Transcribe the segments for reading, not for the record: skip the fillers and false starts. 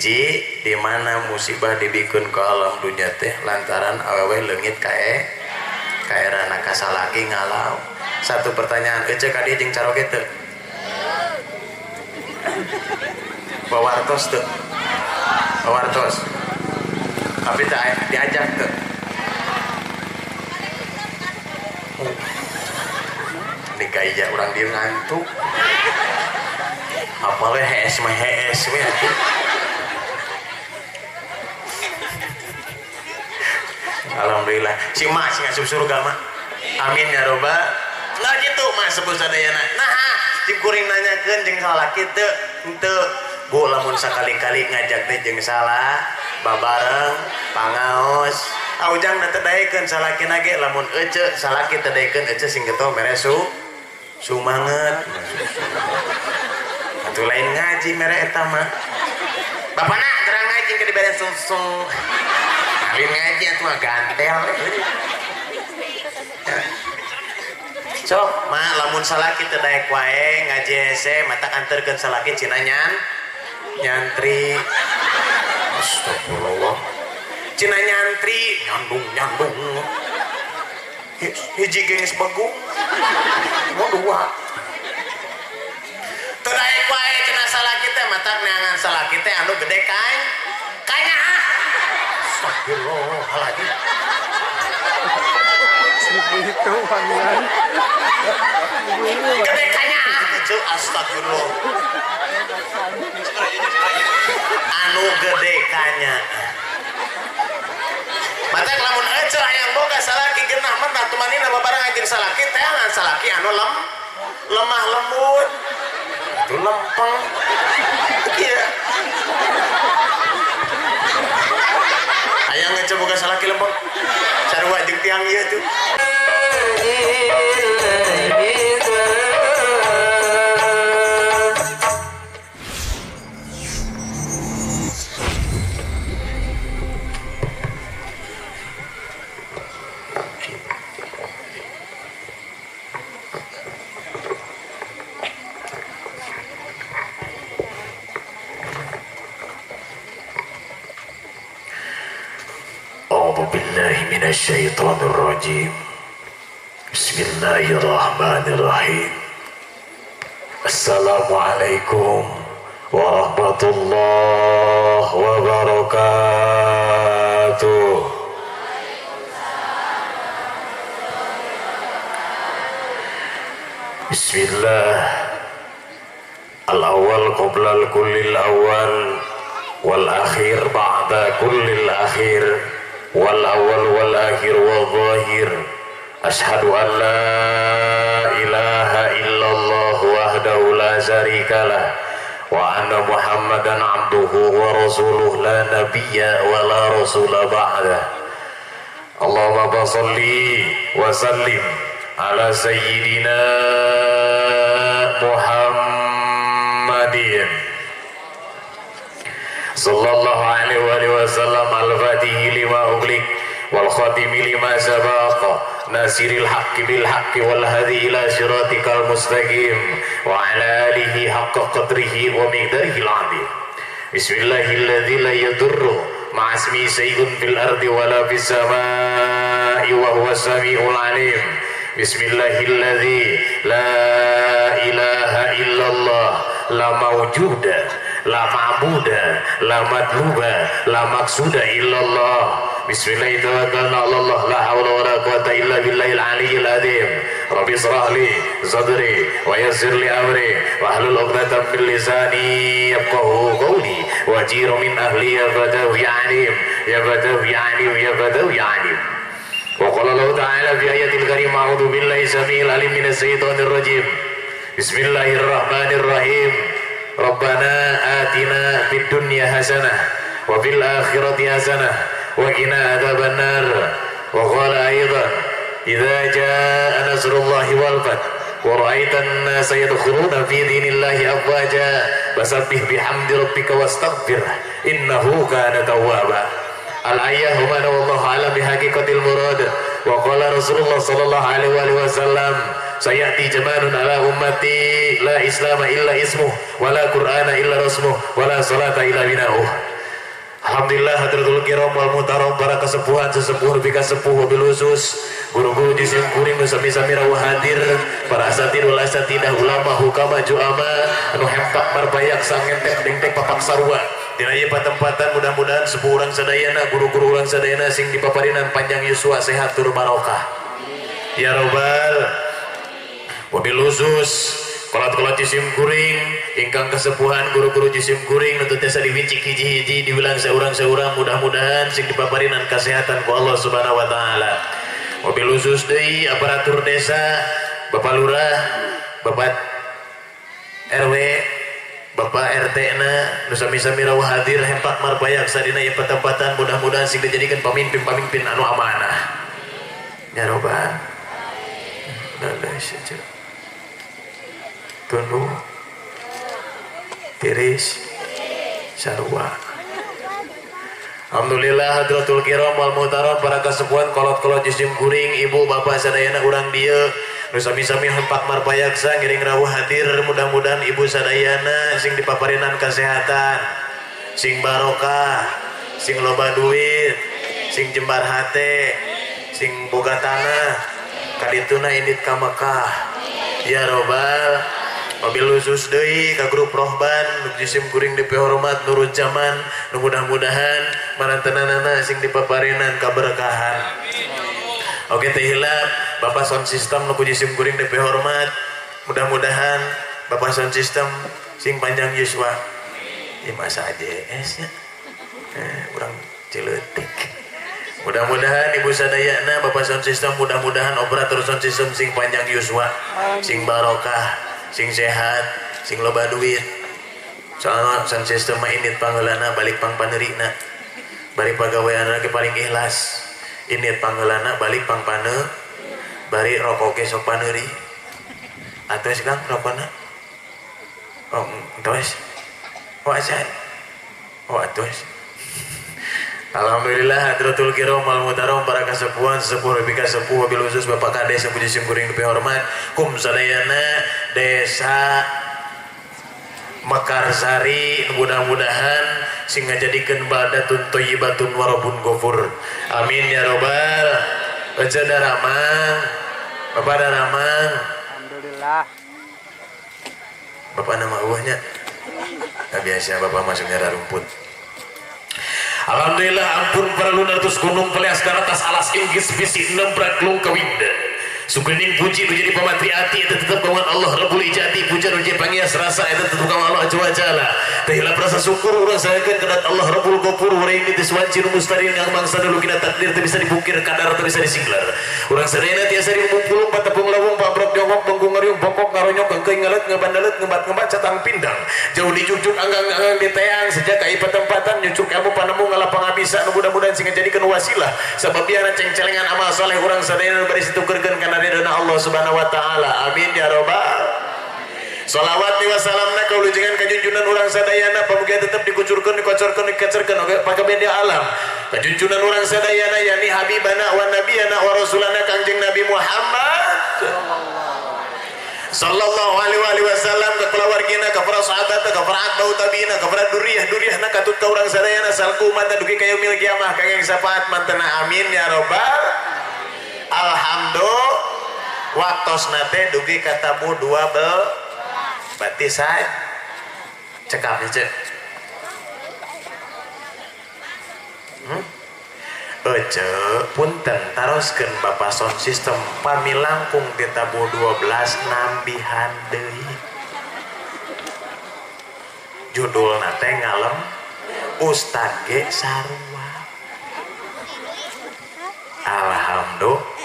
Hiji di mana musibah dibikeun ka alam dunya teh lantaran awewe leungit kaerana ka salaki ngalau. Satu pertanyaan, ece ka dieu jeung caroge teu? Bawartos teu? Bawartos. Tapi teu diajak teu? Ini gaya orang dia ngantuk. Apalagi hees mah hees we atuh. Alhamdulillah. Si mak sing asup surga mah. Amin ya robbal. Nah gitu mah sebut sadayana. Nah, cing kuring nanyakeun jeung salaki teu henteu. Bu lamun sakali-kali ngajak teh jeung salah babareng pangaos. Aujang da teu daekeun salakina ge lamun ece salaki teu daekeun ece sing getol mere sumanget. Atuh lain ngaji mere eta mah. Bapana terang ngaji ke dibere sungsung. Lain ngaji atuh mah gantel. Sok mah lamun salaki teu daek wae ngaji hese mata anterkeun salaki cina nyantri. Astagfirullah. Cina nyantri nyandung-nyandung. Hiji geus begung. Mau dua. Teu daek wae cenah salaki teh matak neangan salaki teh anu gede kain. Kanya ah. Astagfirullahaladzim. Itu panggilan. Gede kanya ah itu astagfirullah. Anu gede kanya. Matak lamun ece hayang boga salaki geunah mah tumanina babareng jeung salaki teangan salaki anu lemah lembut. Itu lempeng. Iya. Hayang ece boga salaki lempeng. Sarua jeung tiang ieu tuh. Minasyaitonirrajim. Bismillahirrahmanirrahim. Assalamualaikum warahmatullahi wabarakatuh. Bismillah. Al-awwal qabla kullil awwal wal akhir ba'da kullil akhir. Wal awal wal akhir wal zahir. Ashhadu an la ilaha illallah wahdahu la syarikalah wa anna muhammadan abduhu wa rasuluh la nabiyya wa la rasula ba'dah. Allahumma shalli wa sallim ala sayyidina Muhammadin sallallahu alaihi wasallam al-fatihi lima ughliq wal khatimi lima sabaq nasiril haqqi bil haqqi wal hadi ila siratikal mustaqim wa ala alihi haqqa qadrihi wa miqdarihil azim. Bismillahilladzi la yadurru ma'asmi syai'un fil ardi wala fis samaa'i wa huwas samiul alim. Bismillahilladzi la ilaha illallah la mawjuda la ma'buda la madluba la maqsuda illallah. Bismillahirrahmanirrahim. La haula wala quwata illa billahil aliyyil azim. Rabbi israh li sadri wa yassir li amri wahlul 'uqdatam min lisani yafqahu qawli wajir min ahli ya fadahu ya alim ya fadahu ya alim ya fadahu ya alim. Wa qala Allah ta'ala fi ayatil karimah a'udzu billahi samil alim minasy syaithanir rajim. Bismillahirrahmanirrahim. Rabbana atina fid dunya hasanah wa fil akhirati hasanah wa qina adzabannar. Wa qala aidan idza jaa nasrullahi wal fath wa ra'aitan nasa yadkhuluna fi dinillahi afwaja fasabbih bihamdi rabbika wastaghfir innahu kana tawwaba. Al ayah huma wallahu a'lam bihaqiqatil murad. Wa qala Rasulullah sallallahu alaihi wasallam Sayati jamanun ala ummati la islama illa ismuh wala qur'ana illa rasmuh wala salata illa binauh. Alhamdulillah hadratul kiram wal muhtaram para kesepuhan sesepuh lebih kasepuh wabil khusus guru-guru jisim kuring nu sami-sami rawuh hadir para asatid wal asatidah ulama hukama juama anu hempak marbayak sangentek dengtek papak sarua dina ieu patempatan mudah-mudahan sepuh urang sadayana guru-guru urang sadayana sing dipaparinan panjang yuswa sehat tur barokah ya robbal wabil khusus kolot-kolot jisim kuring ingkang kesepuhan guru-guru jisim kuring nu teu tiasa diwincik hiji-hiji diulang seurang-seurang mudah-mudahan sing dipaparinan kesehatan ku Allah Subhanahu wa taala. Wabil khusus deui aparatur desa, Bapak Lurah, Bapak RW, Bapak RT na nu sami-sami rawuh hadir hempak marbayak sadina ieu patempatan mudah-mudahan sing dijadikeun pamimpin-pamimpin anu amanah. Ya robbal alamin. Tunu tiris sarua. Alhamdulillah hadratul kiram wal muhtaram para kasepuhan kolot-kolot jisim kuring ibu bapak sadayana urang dieu nu sami-sami hempak marpayaksa ngiring rawuh hadir mudah-mudahan ibu sadayana sing dipaparinan kesehatan sing barokah sing loba duit sing jembar hate sing boga tanah kadituna indit ka Mekah ya robbal. Wabil khusus deui ka grup rohban nu jisim kuring dipihormat nurut zaman nu mudah-mudahan marantenanana sing dipaparinan kaberkahan. Oke teh hilap Bapak sound system nu ku jisim kuring dipihormat mudah-mudahan Bapak sound system sing panjang yuswa. Ieu masa AJS nya. Urang cileutik. Mudah-mudahan ibu sadayana Bapak sound system mudah-mudahan operator sound system sing panjang yuswa, sing barokah, sing sehat, sing loba duit. Soalna sound system mah indit pangheulana balik pang panerina. Bari pagawean lagi paling ikhlas. Indit pangheulana balik pang pane, bari rokok ge sok paneuri. Atuh Kang rokona? Oh, entos. Oh acan. Oh atuh. Alhamdulillah hadratul kiram wal muhtaram para kasepuhan sesepuh lebih kasepuh wabil khusus Bapak Kades yang puji kuring lebih hormat kum sadayana desa Mekarsari mudah-mudahan sing ngajadikeun baldatun thayyibatun wa rabbun ghafur amin ya robbal baca daramang Bapak daramang alhamdulillah Bapak nama eueuhnya biasa Bapak masuknya rumput. Alhamdulillah ampun para lunatus gunung pelias atas alas inggis bisi nembrak lung kawinda. Sugening puji nu jadi pamatri ati eta tetep kawan Allah Rabbul Ijati puja nu jadi pangias rasa eta tetep kawan Allah Azza wa Jalla. Teh hilap rasa syukur urang sayakeun ka Allah Rabbul Ghafur urang ini teh wanci nu mustarin yang mangsa dulu kina takdir teu bisa dipungkir kadar teu bisa disinglar. Urang sadayana tiasa dimumpulung patepung lawung pabrok jongkok bengkung ngariung bongkok ngaronyok gengkeung ngalet ngebandalet ngebat-ngebat catang pindang. Jauh dijugjug anggang-anggang diteang sejak ka ieu patempatan nyucuk kamu panemu ngalapang abisa nu mudah-mudahan sing ngajadikeun wasilah sabab biara cengcelengan amal saleh urang sadayana bari ditukerkeun kana ridona Allah Subhanahu wa taala. Amin ya robbal. Shalawat wa salamna kaulujengan kajunjunan urang sadayana pamuga tetep dikucurkeun dikocorkeun dikecerkeun oge pakabeh alam. Kajunjunan urang sadayana yani habibana wa nabiyana wa rasulana Kangjeng Nabi Muhammad sallallahu alaihi wasallam ka kulawargina ka para sahabat ka para atba'ut tabiina ka para duriyah-duriyahna katut ka urang sadayana salku umat dugi ka yaumil kiamah kangeng syafaat mantena amin ya robbal. Alhamdulillah waktosna teh dugi ka tabuh 12 berarti sae cekap cek. Ece punten taroskeun Bapak sound system pami langkung ti tabuh 12 nambihan deui. Judulna teh ngalem Ustad ge sarua. Alhamdulillah.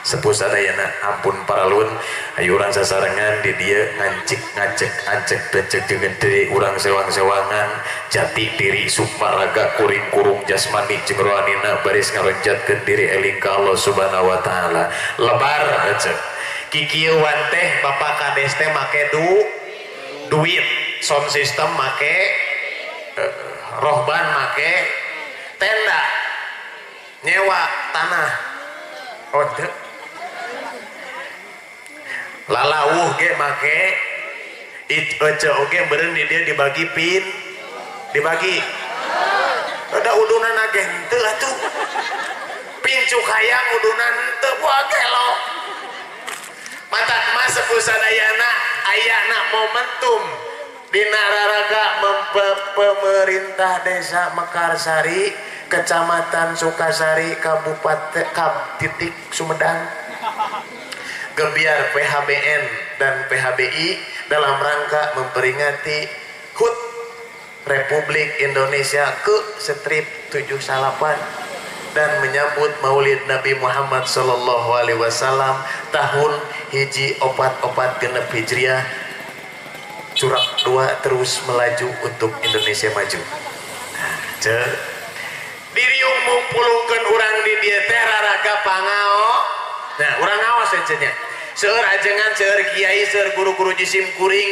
Sepuh sadayana ampun paralun ayo urang sasarengan di dieu ngancik ngacek ancek becek jeung diri urang sewang-sewangan jati diri sukmaraga kuring kurung jasmani jeung rohanina baris ngaronjatkeun diri eling ka Allah Subhanahu wa taala. Lebar ecek kikieuan teh Bapak Kades teh make duit sound system make rohban make tenda nyewa tanah. Oh, Lalawuh ge make it ece oge meureun di dieu dibagi pin dibagi. Ada udunan ge henteu atuh. Pincu hayang udunan henteu buah gelo. Matak mah sepuh sadayana ayana momentum dina raraga pemerintah desa Mekarsari, Kecamatan Sukasari, Kabupaten Kab titik Sumedang, gebiar PHBN dan PHBI dalam rangka memperingati HUT Republik Indonesia ke strip 78 dan menyambut Maulid Nabi Muhammad Sallallahu Alaihi Wasallam tahun hiji opat opat genep Hijriah curak 2 terus melaju untuk Indonesia maju. Nah, cek diriung mumpulungkeun urang di dieu teh raraga pangao. Nah, urang ngaos cenah nya. Seueur ajengan, seueur kiai, seueur guru-guru jisim kuring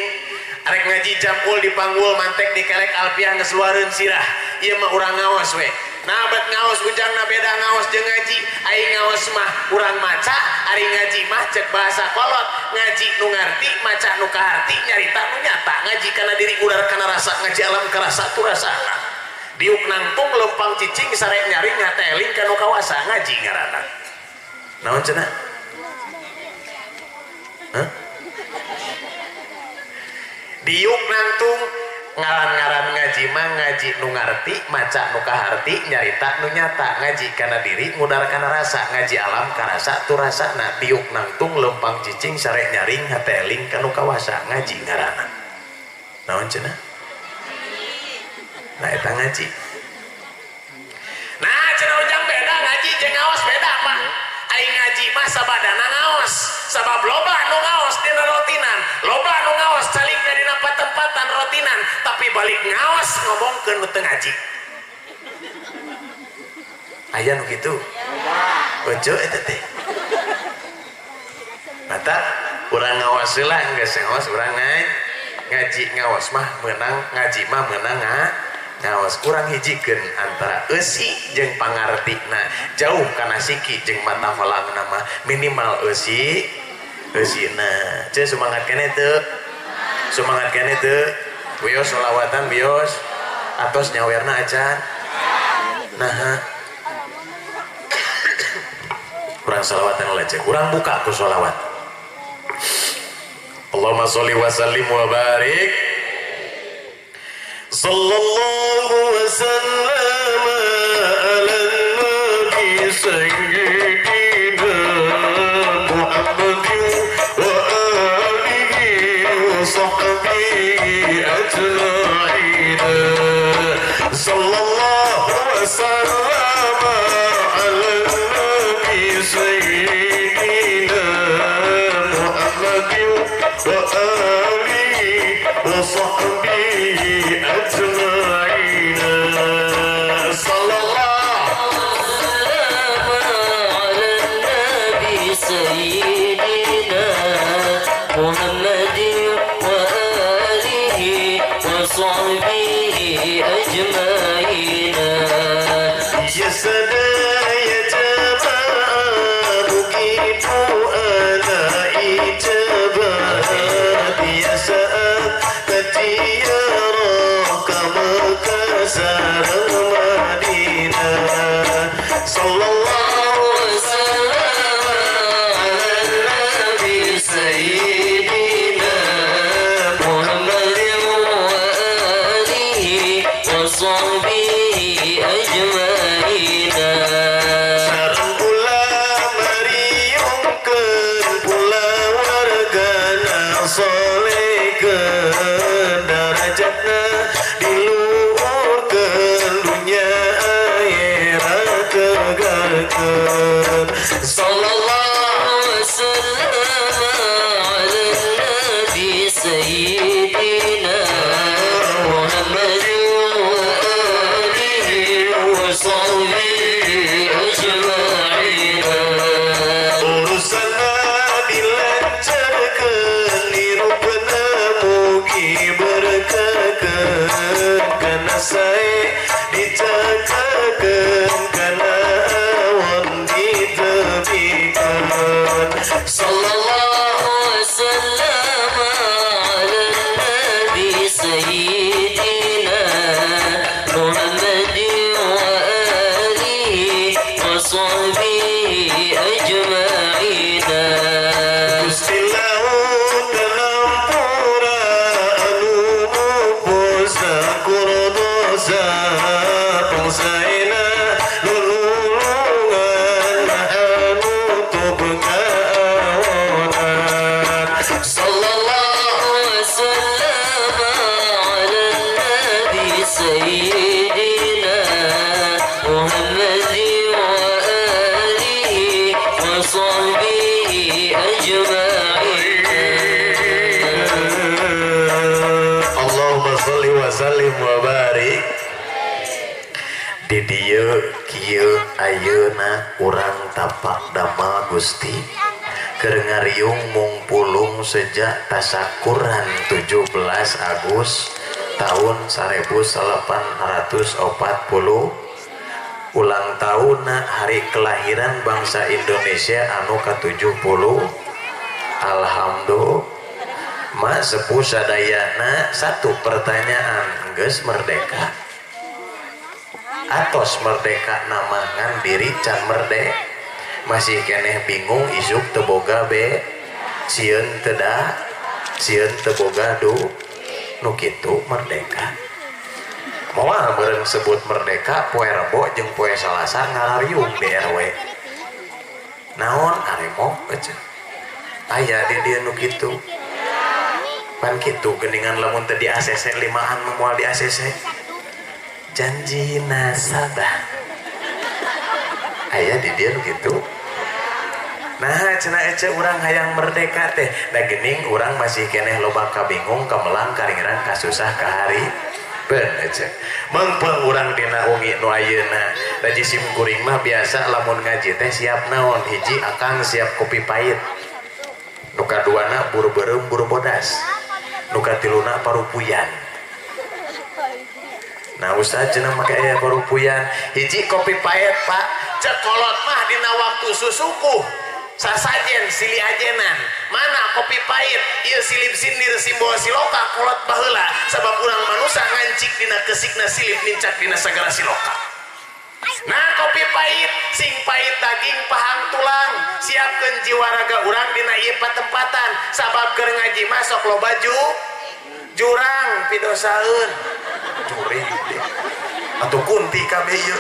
arek ngaji jampul dipanggul mantek dikelek alpiah geus luareun sirah. Ieu mah urang ngaos we. Nah, bet ngaos ujangna beda ngaos jeung ngaji. Aing ngaos mah urang maca, ari ngaji mah cek bahasa kolot. Ngaji nu ngarti, maca nu kaharti, nyarita nu nyata. Ngaji kana diri udar kana rasa, ngaji alam karasa tu rasana. Diuk nangtung lempang cicing sare nyaring hate eling ka nu kawasa ngaji ngaranna. Naon cenah? Hah? Diuk nangtung ngaran-ngaran ngaji mah ngaji nu ngarti, maca nu kaharti, nyarita nu nyata. Ngaji kana diri ngudar kana rasa, ngaji alam karasa tu rasana. Diuk nangtung lempang cicing sare nyaring hate eling ka nu kawasa ngaji ngaranna. Naon cenah? Nah eta ngaji. Nah cenah ujang beda ngaji jeung ngaos beda Pak. Aing ngaji mah sabadana ngaos, sabab loba nu ngaos dina rotinan, loba nu ngaos calikna dina patempatan rotinan, tapi balik ngaos ngomongkeun nu teu ngaji. Aya nu kitu? Ojo eta teh. Mata urang ngaos heula geus ngaos urang ngaji ngaos mah meunang ngaji mah meunang ngaos. Kurang hijikeun antara eusi jeung pangartina, jauh kana siki jeung mata holangna mah minimal eusi eusina. Ceu semangat keneh teu? Semangat keneh teu? Wios sholawatan wios atos nyawerna acan. Nah, kurang sholawatan oleh ceu, kurang buka ku sholawat. Allahumma sholli wa sallim wa barik. Sallallahu wa sallama ala nabi sayyidina Muhammadin wa alihi wa sahbihi ajma'in. Sallallahu wa sallama ala nabi sayyidina Muhammadin wa alihi wa sahbihi أجمعين. صلى الله وسلم على النبي سيدنا محمد وآله وصحبه أجمعين. يا سدايا جماعة begitu ada ijabat ya saat sareng Madinah. Sallallahu wasallam ala nabi sayyidina Muhammad wa alihi wa sahbihi ajma'in. Sareng kula mariungkeun kula wargana solehkeun darajatna Sallallahu wasallam ala nabi sayyidina Muhammad wa alihi wa sahbihi ajma'in. Urusanna dilancarkeun nirupna mugi berkahkeun kana sae dicakakeun kana Sallallahu wasallam Di dieu kieu ayeuna urang tapak damel Gusti keur ngariung mungpulung sejak tasakuran 17 Agustus tahun 1840 ulang tahun hari kelahiran bangsa Indonesia anu ka-70. Alhamdulillah. Ma sepuh sadayana satu pertanyaan, geus merdeka atos merdeka nama ngan diri can merdeka, masih keneh bingung isuk teu boga be sieun teu da sieun teu boga du nu kitu merdeka. Moal meureun sebut merdeka poe Rebo jeung poe Salasa ngarariung di RW. Naon aremok aja aya di dieu nu kitu. Pan kitu geuningan lamun teu di ACC limaan moal di ACC. Janji nasabah aya di dieu nu kitu. Nah cenah ece urang hayang merdeka teh da geuning urang masih keneh loba kabingung kamelang karingrang kasusah kahari ben ece. Mengpeng urang dina ungi nu ayeuna da jisim kuring mah biasa lamun ngaji teh siap naon, hiji akang siap kopi pahit, nu kaduana bur beureum bur bodas, nu katiluna parupuyan. Nah ustaz cenah make aya parupuyan, hiji kopi pahit pak, cek kolot mah dina waktu susukuh sasajen silih ajenan, mana kopi pahit ieu silip sindir simbol siloka kolot baheula sabab urang manusa ngancik dina kesikna silip nincak dina sagala siloka. Nah kopi pahit sing pahit daging pahang tulang, siapkeun jiwa raga urang dina ieu patempatan sabab keur ngaji mah sok loba jurang pidosaeun jurig atuh kunti kabeh ieu.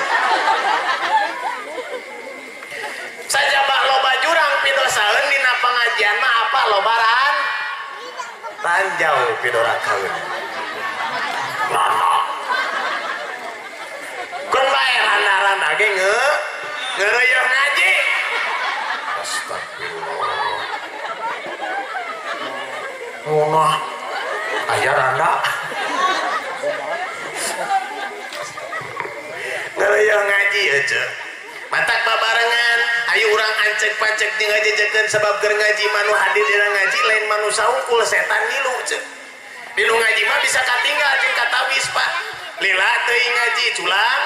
Sajaba loba jurang pidosaeun dina pengajian mah apa lobaran ranjau pidorakaeun. Kun bae randa-randa ge ngeureuyoh ngaji. Astagfirullah. Ngunah aya randa. Ngeureuyoh ngaji eueuh. Matak babarengan ayo urang ancek-pancek jeung ngajejekeun sabab keur ngaji manu hadir dina ngaji lain manusa hungkul setan ngilu ceu. Dinu ngaji mah bisa katinggal jeung katawis pak. Lila teuing ngaji culang,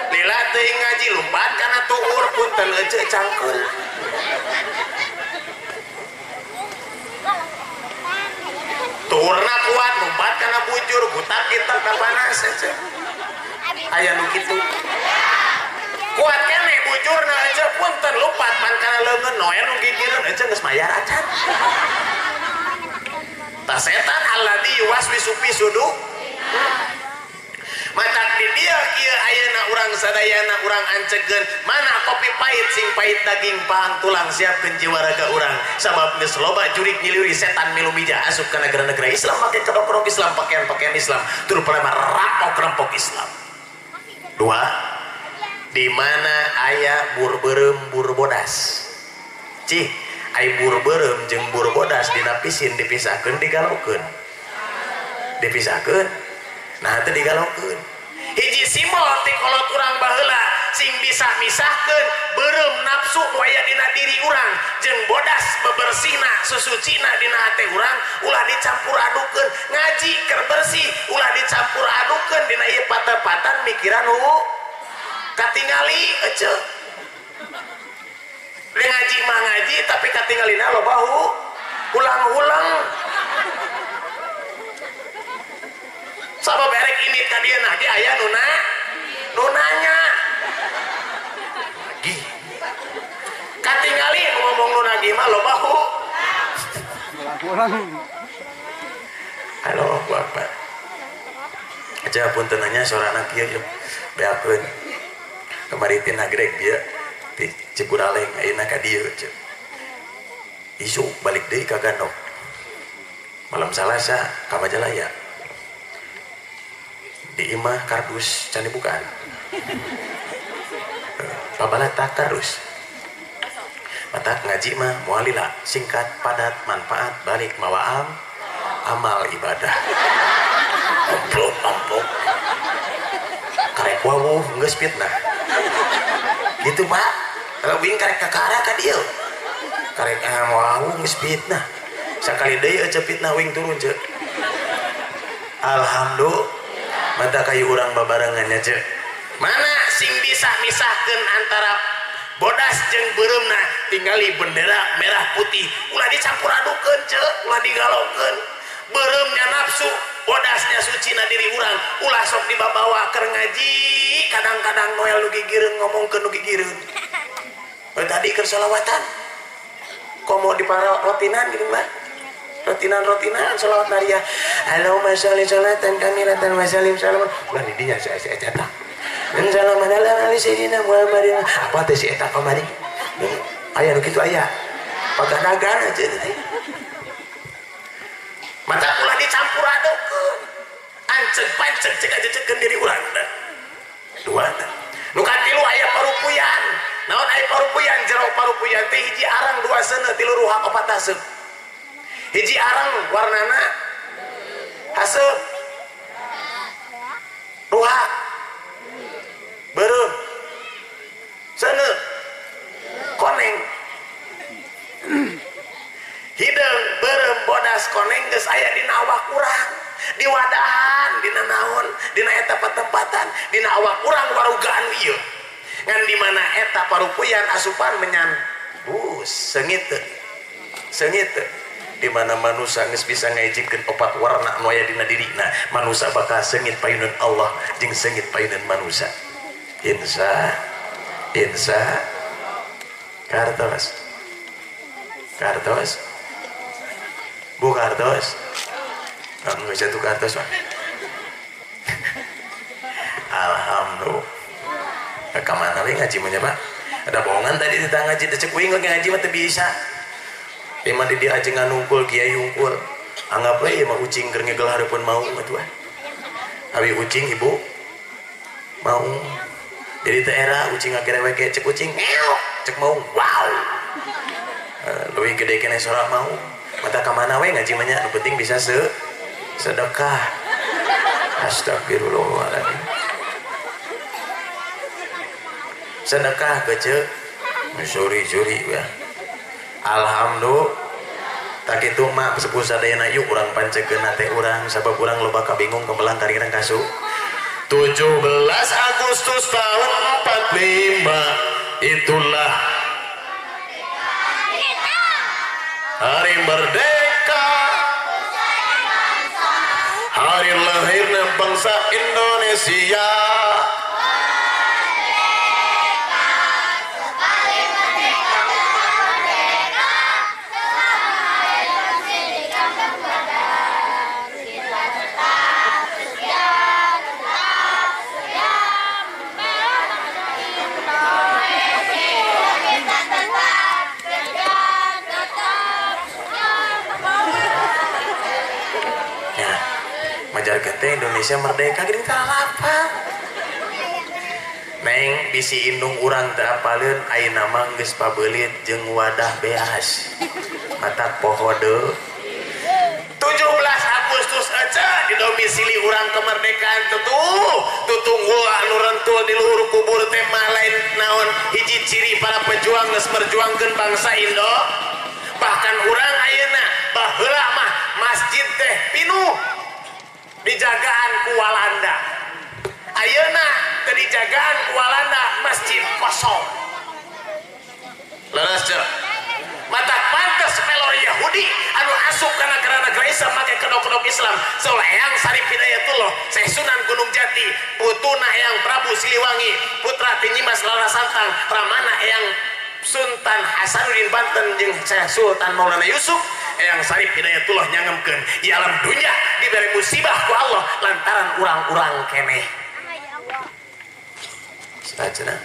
lila teuing ngaji lumpat kana tuur punten ece cangkeul. Tuurna kuat lumpat kana bujur gutak kitak ka panas ece. Aya nu kitu. Kuat keneh bujurna ece punten lumpat pan kana leungeun noer nu gigireun ece geus mayar acan. Tah setan alladzi yuwaswisu fi sudur. Matak di dia kieu ayeuna urang sadayana urang ancegeun mana kopi pahit sing pahit daging pahang tulang siapkeun jiwa raga urang sabab geus loba jurik nyiliuri setan milu mija asup ka negara-negara Islam make kedok-kedok Islam pakaian-pakaian Islam tur parema rampok-rampok Islam. Dua, di mana aya bur beureum bur bodas. Cih, ai bur beureum jeung bur bodas dina pisin dipisahkeun digalokeun. Dipisahkeun. Nah teu digalokeun. Hiji simbol ti kolot urang baheula sing bisa misahkeun beureum nafsu nu aya dina diri urang jeung bodas bebersihna susucina dina hate urang ulah dicampur adukeun. Ngaji keur bersih ulah dicampur adukeun dina ieu patepatan mikiran huu katingali ece. Ngaji mah ngaji tapi katingalina loba hulang-hulang. Sabab erek ini ka dieu nah ge aya nu nanya. Lagi. Katingali ngomong nu nagih mah loba hulang. Halo Bapak. Aja punten nanya sorana kieu yeuh. Beakeun. Kamari ti nagreg dia ti Ciguraleng ayeuna ka dieu ceu. Isuk balik deui ka Gandok. Malam Salasa ka Majalaya. Di imah kardus can dibukaan. Pabalata kardus. Matak ngaji mah moal lila, singkat, padat, manfaat, balik mawa amal ibadah. Amplop amplop. Karek wawuh geus fitnah. Gitu Pak. Kalau wing karek kakara ka dieu. Karek wawuh geus fitnah. Sakali deui eueuh fitnah wing turun ceu. Alhamdulillah. Mata kayu urang babarengannya ceu. Mana sing bisa misahkeun antara bodas jeung beureumna tinggali bendera merah putih. Ulah dicampur adukeun ceu, ulah digalokeun. Beureumnya nafsu, bodasnya suci na diri urang. Ulah sok dibabawa keur ngaji, kadang-kadang noel nu gigireun ngomongkeun nu gigireun. Tadi keur sholawatan. Komo di rotinan geuning mah. Rotinan-rotinan sholawat nariyah. Allahumma sholli sholatan kamilatan wa sallim salaman. Ulah di dinya si eta. Dan salaman ala sayyidina Muhammadin. Apa teh si eta kamari? Aya nu kitu aya. Pagadagan aja teh. Mata ulah dicampur adukeun. Anceg panceg cek aja diri urang. Dua. Nu katilu aya parupuyan. Naon aya parupuyan? Jero parupuyan teh hiji arang dua seuneu tilu ruhak opat haseup. Hiji arang warnana haseup. Ruhak beureum seuneu koneng. Hideung beureum bodas koneng geus aya dina awak urang, diwadahan dina naon, dina eta patempatan, dina awak urang warugaan ieu. Ngan di mana eta parupuyan asupan menyan seungit teu. Seungit teu. Di mana manusia geus bisa ngajikeun opat warna nu aya dina dirina, manusia bakal seungit payuneun Allah jeung seungit payuneun manusia. Insya insya kartos kartos bu kartos nggak jatuh kartos pak. Alhamdulillah. Kemana lagi ngaji mah pak? Ada bohongan tadi kita ngaji, cek wing lagi ngaji mah teu bisa. Emang di dia aja nganungkul kiai unggul. Anggap we mah ucing keur ngegel hareupeun mau atuh ah. Abi ucing ibu mau. Jadi teh era ucing ngagerewek cek ucing ngeok cek mau wow. Leuwih gede keneh sora mau. Mata ka mana we ngaji mah nya, nu penting bisa sedekah. Astagfirullahaladzim. Sedekah kece suri-suri ya. Alhamdulillah. Tak kitu mah sepuh sadayana yuk urang pancekeun teh urang sabab urang loba kabingung kemelang karirang kasu. 17 Agustus tahun 45 itulah hari merdeka, hari lahirnya bangsa Indonesia. Teh Indonesia merdeka gini teh apa? Neng bisi indung urang teu apaleun ayeuna mah geus pabeulit jeung wadah beas. Matak poho deui. 17 Agustus aja di domisili urang kemerdekaan tuh tutunggu anu rentul di luhur kubur teh mah lain naon hiji ciri para pejuang geus merjuangkeun bangsa Indo. Bahkan urang ayeuna baheula mah masjid teh pinuh dijagaan ku Walanda. Ayeuna teu dijagaan ku Walanda, masjid kosong. Leres ceu. Mata pantes pelor Yahudi anu asup kana negara Islam make kedok-kedok Islam. Salah Eyang Sarif Hidayatullah, Syekh Sunan Gunung Jati, putuna Eyang Prabu Siliwangi, putra ti Nyimas Rara Santang, ramana Eyang Sultan Hasanuddin Banten jeung Syekh Sultan Maulana Yusuf. Eyang Sarif Hidayatullah nyangemkeun di alam dunia diberi musibah ku Allah lantaran urang-urang keneh. Sacenah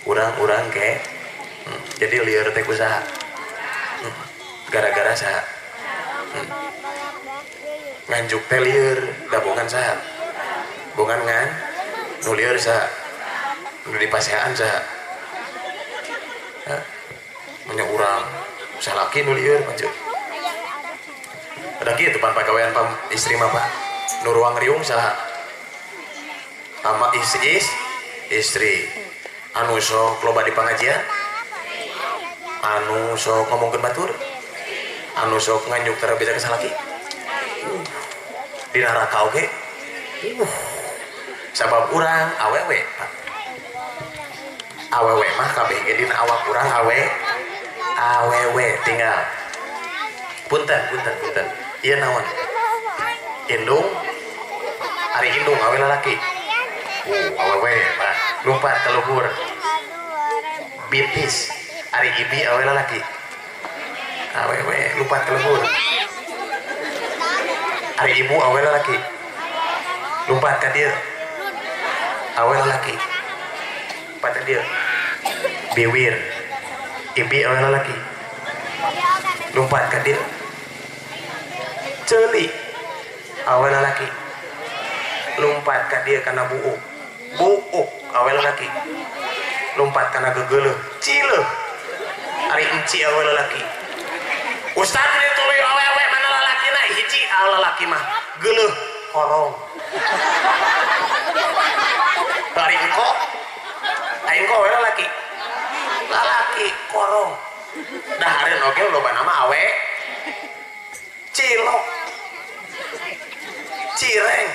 urang-urang ke. Jadi lieur teh ku saha? Gara-gara saha? Nganjuk teh lieur, da bongan saha? Bongan ngan nu lieur saha? Nu dipaseaan saha? Manya urang salaki nu lieur panceuk. Ada kitu pan pagawean pam istri mah Pak. Nu ruang riung saha? Sama istri anu sok loba di pengajian, anu sok ngomongkeun batur, anu sok nganjuk tara bisa ke salaki. Di neraka oge. Sabab urang awewe, Pak. Awewe mah kabeh ge dina awak urang awewe tinggal. Punten. Ieu naon? Indung ari indung awe lalaki. Awewe Pak, lompat ka luhur. Bitis ari ibi awe lalaki. Awewe lompat ka luhur. Ari ibu awe lalaki. Lompat ka dieu. Awe lalaki. Lompat ka dieu. Biwir. Ibi awe lalaki. Lompat ka dieu. Ceuli awe lalaki. Lompat ka dieu kana buuk. Buuk awe lalaki. Lompat kana gegeuleuh. Cileuh. Ari enci awe lalaki. Ustaz meni tuluy awewe mana lalakina? Hiji lalaki mah geuleuh korong. Ari engko aing engko awe lalaki. Lalaki korong. Dahareun oge loba nama awe cilok, cireng,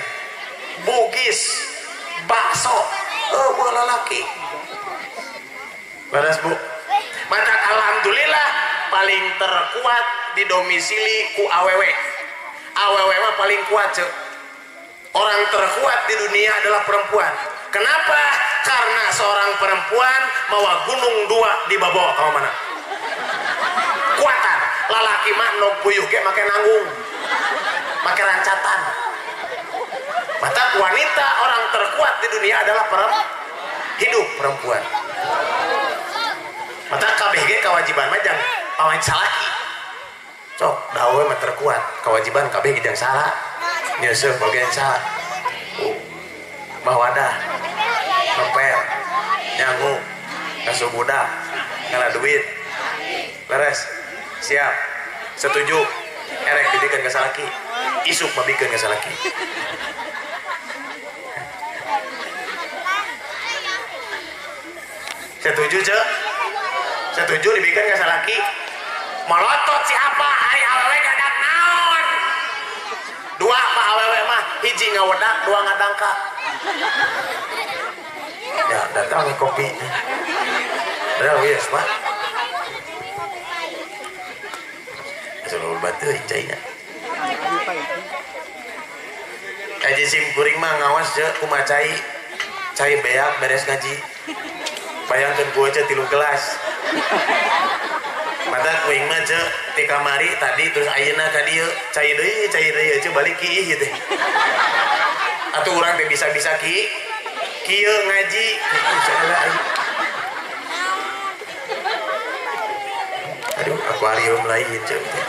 bugis, bakso, eueuh lalaki. Leres Bu. Maka alhamdulillah paling terkuat di domisili ku awewe. Awewe mah paling kuat, cek. Orang terkuat di dunia adalah perempuan. Kenapa? Karena seorang perempuan mawa gunung dua di babawa ka mana? Kuatan. Lalaki mah nog puyuh ge make nanggung, make rancatan. Maka wanita orang terkuat di dunia adalah hidup perempuan. Maka KBG kewajiban mah jang pamain salaki. Sok dawe mah terkuat, kewajiban KBG jang salah. Nyeuseuh bagian salah. Bawadah, ngepel, nyangu, ngasuh budak, ngala duit. Leres, siap, setuju. Erek dibikeun ka salaki, isuk mabikeun ka salaki. Setuju, Cek? Setuju dibikeun ka salaki? Melotot siapa? Ari awewe gadak naon? Dua mah awewe mah, hiji ngawedak, dua ngadangkak. Ya, datang kopi. Udah, yes, Pak. Asal batu caina. Kaji sim kuring mah ngawas je kumaha cai. Cai beak beres ngaji. Bayangkeun ku aja 3 gelas. Mata kuing mah je ti kamari tadi terus ayeuna ka dieu cai deui aja balik kiih teh. Atuh urang teh bisa-bisa ki kieu ngaji. Aduh, akuarium lain cek teh.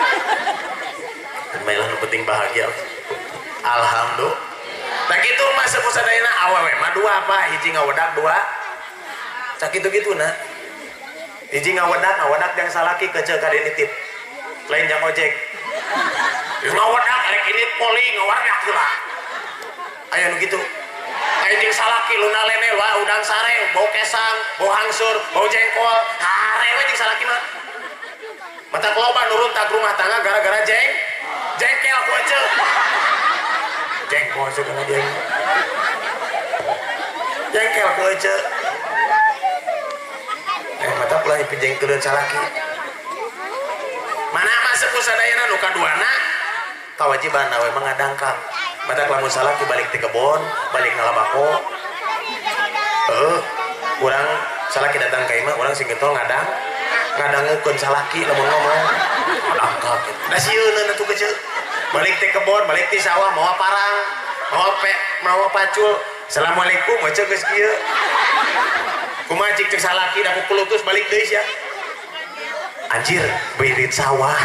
Mainlah nu penting bahagia. Alhamdulillah. Tah kitu mah sakusadayana awewe mah dua apa hiji ngawedak dua. Sakitu kituna. Hiji ngawedak jang salaki keceu ka nitip. Lain jang ojek. Ngawedak erek init poli ngawedak heula. Aya nu kitu. Aya jeung salaki luna lene wah udang sare, bau kesang, bau hangsur, bau jengkol. Hare we jeung salaki mah. Mata loba nurun tag rumah tangga gara-gara jengkel ku eceu. Jengkol segala dia. Jengkel ku eceu. Mata pula pijengkeulun salaki. Mana masuk ku sadayana nu kaduana kawajiban awe mah ngadangkak. Mata lamun salaki balik ti kebon, balik ngalabako. Heuh, urang salaki datang ka imah urang sing getol ngadang. Ngadangukeun salaki lamun ngomong. Ngadangkak. Da sieun atuh keceu. Balik ti kebon, balik ti sawah mawa parang, mawa pe, mawa pacul. Assalamualaikum eceu geus kieu. Kumaha cik cek salaki da kukulutus balik deui sia. Anjir, beurit sawah.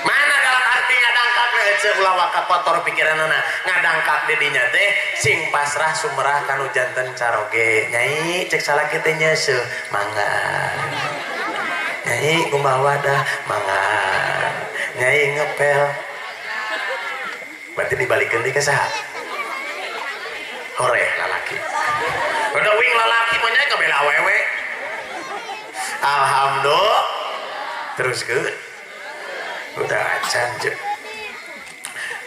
Mana dalam arti ngadangkak eceu ulah waka kotor pikiranana. Ngadangkak di dinya teh sing pasrah sumerah kanu janten caroge. Nyai cek salaki teh nyeuseuh, mangga. Nyai kumaha wadah, mangga. Nyai ngepel. Berarti dibalikeun deui ka saha? Hore lalaki. Udah wing lalaki mah nya ngabela awewe. Alhamdulillah. Teruskeun. Udah acan jeung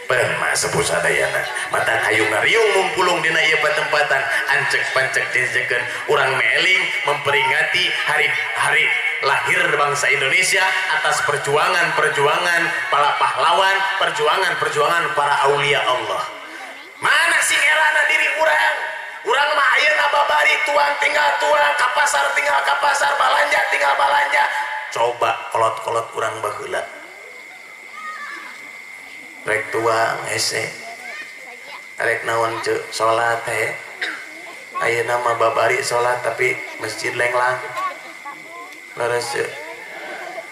Pernah sepuh sadayana mata kayu ngariung mumpulung dina ieu patempatan ancek pancek jejekeun urang meling memperingati hari-hari lahir bangsa Indonesia atas perjuangan-perjuangan para pahlawan, perjuangan-perjuangan para aulia Allah. Mana sing erana diri urang? Urang mah ayeuna babari tuang tinggal tuang, ka pasar tinggal ka pasar, balanja tinggal balanja. Coba kolot-kolot urang baheula. Rek tuang hese, rek naon ceu salat he. Ayeuna mah babari salat tapi masjid lenglang. Leres ceu.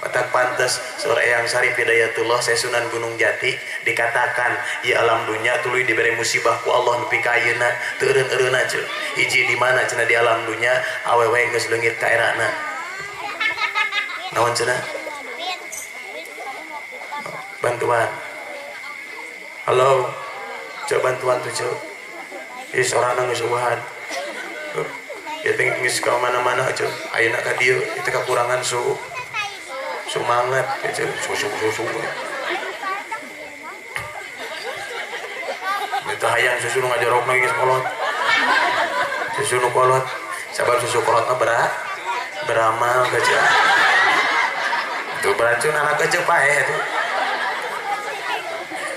Matak pantes sore Eyang Syarif Hidayatullah saya Sunan Gunung Jati dikatakan ieu alam dunya tuluy dibere musibah ku Allah nepi ka ayeuna teu eureun-eureunna ceu. Hiji di mana cenah di alam dunya awewe geus leungit ka erana. Naon cenah? Bantuan. Halo, coba bantuan tuh cok. Ih, sorana geus eueuhan. Ya teh geus ka mana-mana cok. Ayeuna ka dieu itu kekurangan su semangat ya cok. Susu. Itu hayang susu nu ngajorokna geus kolot. Susu nu kolot. Sabab susu kolotna berat beramal gajah. Itu beracun anak kecil paeh itu.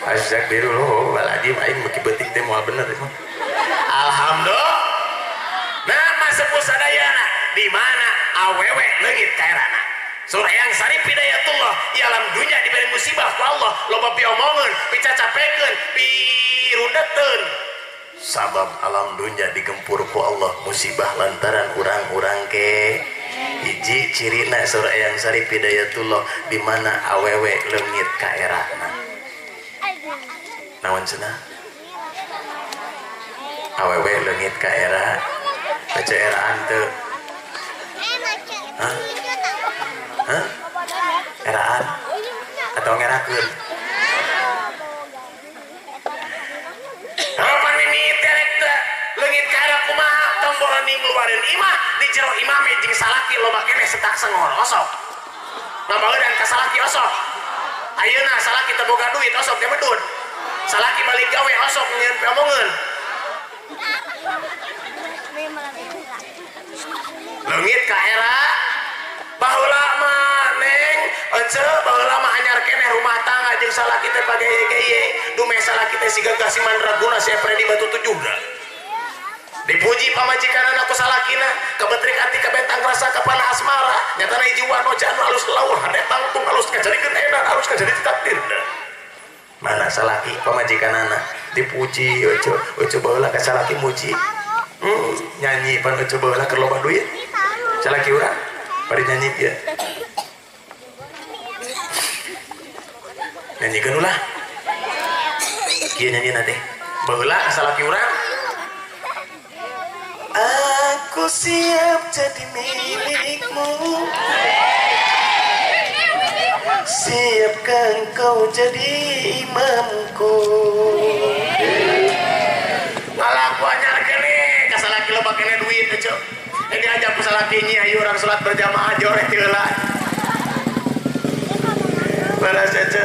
Astagfirullah, lagi aing meki beutik teh moal bener mah. Alhamdulillah. Nah, sepuh sadayana di mana awewe leungit ka erana. Surah Eyang Syarif Hidayatullah di alam dunya diberi musibah ku Allah, loba piomongeun, picacapekeun, pirundeteun. Sabab alam dunya digempur ku Allah musibah lantaran urang-urang ke hiji cirina surah Eyang Syarif Hidayatullah di mana awewe leungit ka erana. Naon cenah? Awewe leungit ka era baca eraan teu. Hah? Hah? Eraan atau ngerakeun? Harapan mimiti rek teu leungit ka era kumaha tong boroni ngluareun imah di jero imah mah jeung salaki loba keneh setak sengor osok. Ngabaeudan ka salaki osok. Ayeuna salaki teu boga duit osok teh medun. Salaki balik gawe osok nyeun piomongeun. Leungit ka era baheula mah neng ece baheula mah anyar keneh rumah tangga jeung salaki teh pageye-geye dumeh salaki teh siga si mandraguna si Freddy Batu Tujuh. Dipuji pamajikanana ku salakina kabetrik ati kabentang rasa kapana asmara nyatana hiji wanoja anu alus lawuh hade tangtung alus kajadikeun edan alus kajadi takdirna. Mana salaki pamajikanana dipuji ojo ojo baheula ka salaki muji. Nyanyi pan ojo baheula keur loba duit. Salaki urang bari nyanyi ieu. Nyanyikeun ulah. Kieu nyanyina teh. Baheula ka salaki urang. Aku siap jadi milikmu. Siapkan kau jadi imamku. Ngalaku anyar kene, kasalaki loba kene duit aja. Ini aja ku salaki nyi ayo urang salat berjamaah joreh ti heula. Baras aja.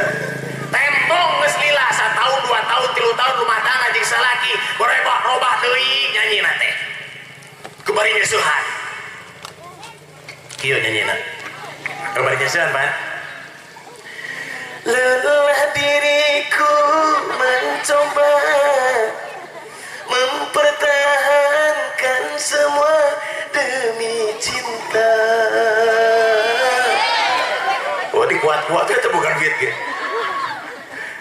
Tembong geus lila satahun, 2 tahun, 3 tahun rumah tangga jeung salaki, borebah robah deui nyanyina teh. Kubari nyesuhan. Kieu nyanyina. Kubari nyesuhan, Pak. Lelah diriku mencoba mempertahankan semua demi cinta. Oh dikuat-kuat itu bukan duit gitu.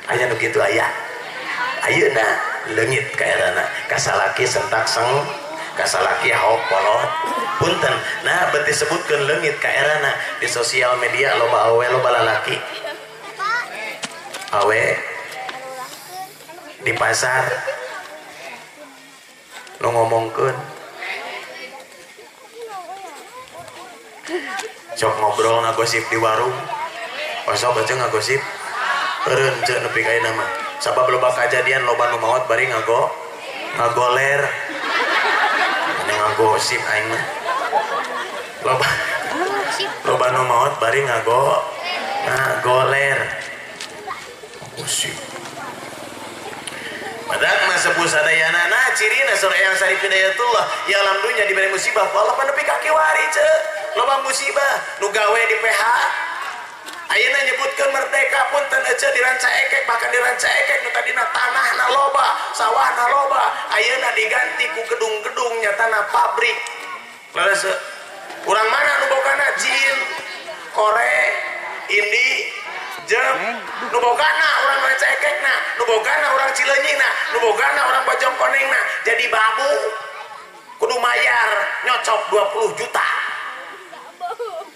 Aya nu kitu aya. Ayeuna leungit ka erana, kasalaki sentak seng, kasalaki haok kolot. Punten, nah beuti sebutkeun leungit ka erana di sosial media loba awe loba lalaki. Awe di pasar nu ngomongkeun sok ngobrol ngagosip di warung osok aja ngagosip eureun ceuk nepi ka ayeuna mah Sabab loba kajadian loba nu maot bari ngagoler. Ini ngagosip aing mah. Loba nu maot bari ngagoler. Gosip. Madak mah sepuh sadayana nah cirina surah yang Syarif Hidayatullah ya alam dunya diberi musibah ku Allah nepi ka kiwari ceu. Loba musibah nu gawe di PH. Ayeuna nyebutkeun merdeka punten ece di Rancaekek bahkan di Rancaekek nu tadina tanahna loba, sawahna loba, ayeuna diganti ku gedung-gedung nyatana pabrik. Leres urang mana nu bogana Cin, Kore, Indi, Jem, nu bogana urang Rancaekekna, nu bogana urang Cileunyi-na, nu bogana urang Bojongkonengna, jadi babu kudu mayar nyocok 20 juta.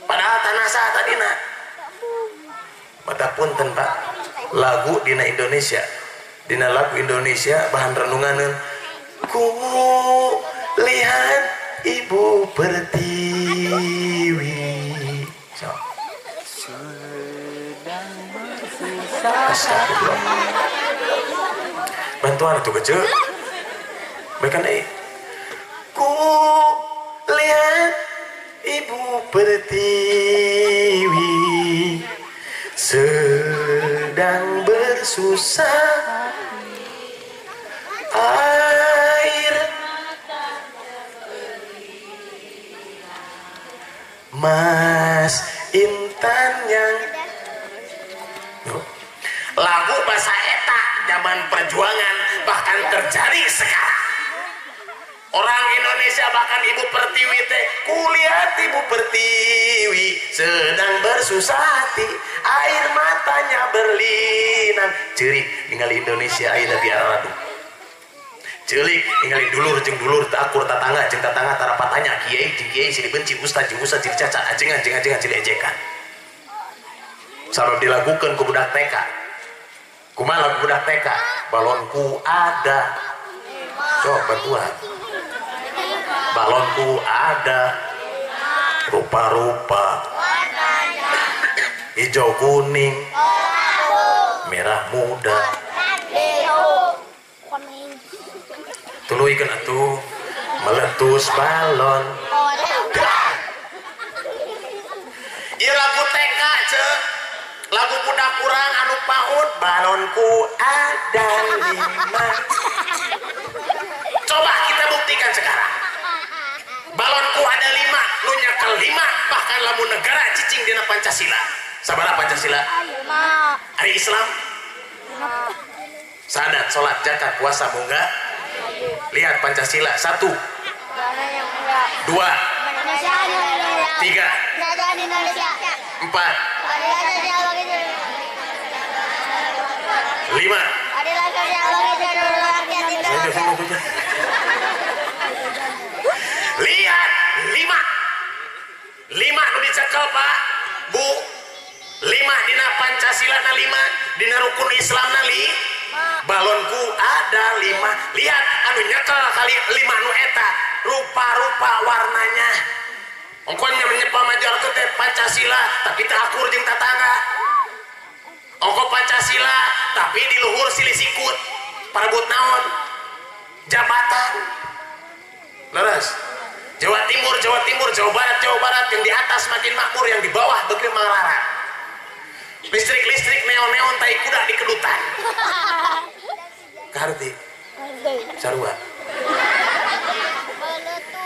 Padahal tanah sah tadina. Mata punten Pak, lagu dina Indonesia, dina lagu Indonesia bahan renunganeun. Ku lihat Ibu Pertiwi. So. Astagfirullah. Bantuan itu kecil. Baikkan deh. Ku lihat Ibu Pertiwi sedang bersusah air mas intan yang lagu bahasa eta zaman perjuangan bahkan terjadi sekarang. Orang Indonesia bahkan Ibu Pertiwi teh kulihat Ibu Pertiwi sedang bersusah hati, air matanya berlinang. Ceurik ningali Indonesia ayeuna biaradu. Ceurik ningali dulur jeung dulur teu akur tatangga jeung tatangga tarapatanya kiai jeung kiai silih benci ustaz jeung ustaz silih cacat ajengan jeung ajengan silih ejekan. Sabab dilagukeun ku budak TK. Kumaha lagu budak TK? Balonku ada. Sok bantuan. Balonku ada rupa-rupa hijau kuning merah muda tuluikeun atuh meletus balon. Ieu lagu TK ceu, lagu budak urang anu PAUD balonku ada 5. Coba kita buktikan sekarang. Balonku ada 5, nu nyekel 5, bahkan lamun negara cicing dina Pancasila. Sabaraha Pancasila? Ari Islam? Sadat, salat, zakat, puasa, munggah. Lihat Pancasila 1 2 3 4 5. Lihat 5 5 nu dicekel Pak Bu, 5 dina Pancasila na 5 dina rukun Islam na 5. Balonku ada 5. Lihat anu nyekel kali 5 nu eta rupa-rupa warnanya. Ongkon nyepal majarkeun teh Pancasila tapi teu akur jeung tatangga. Ongko Pancasila tapi di luhur silih sikut parebut naon jabatan. Leres. Jawa Timur, Jawa Timur, Jawa Barat, Jawa Barat, yang di atas makin makmur, yang di bawah makin melarat. Listrik-listrik neon-neon tai kuda di kedutan. Kaharti. Sarua.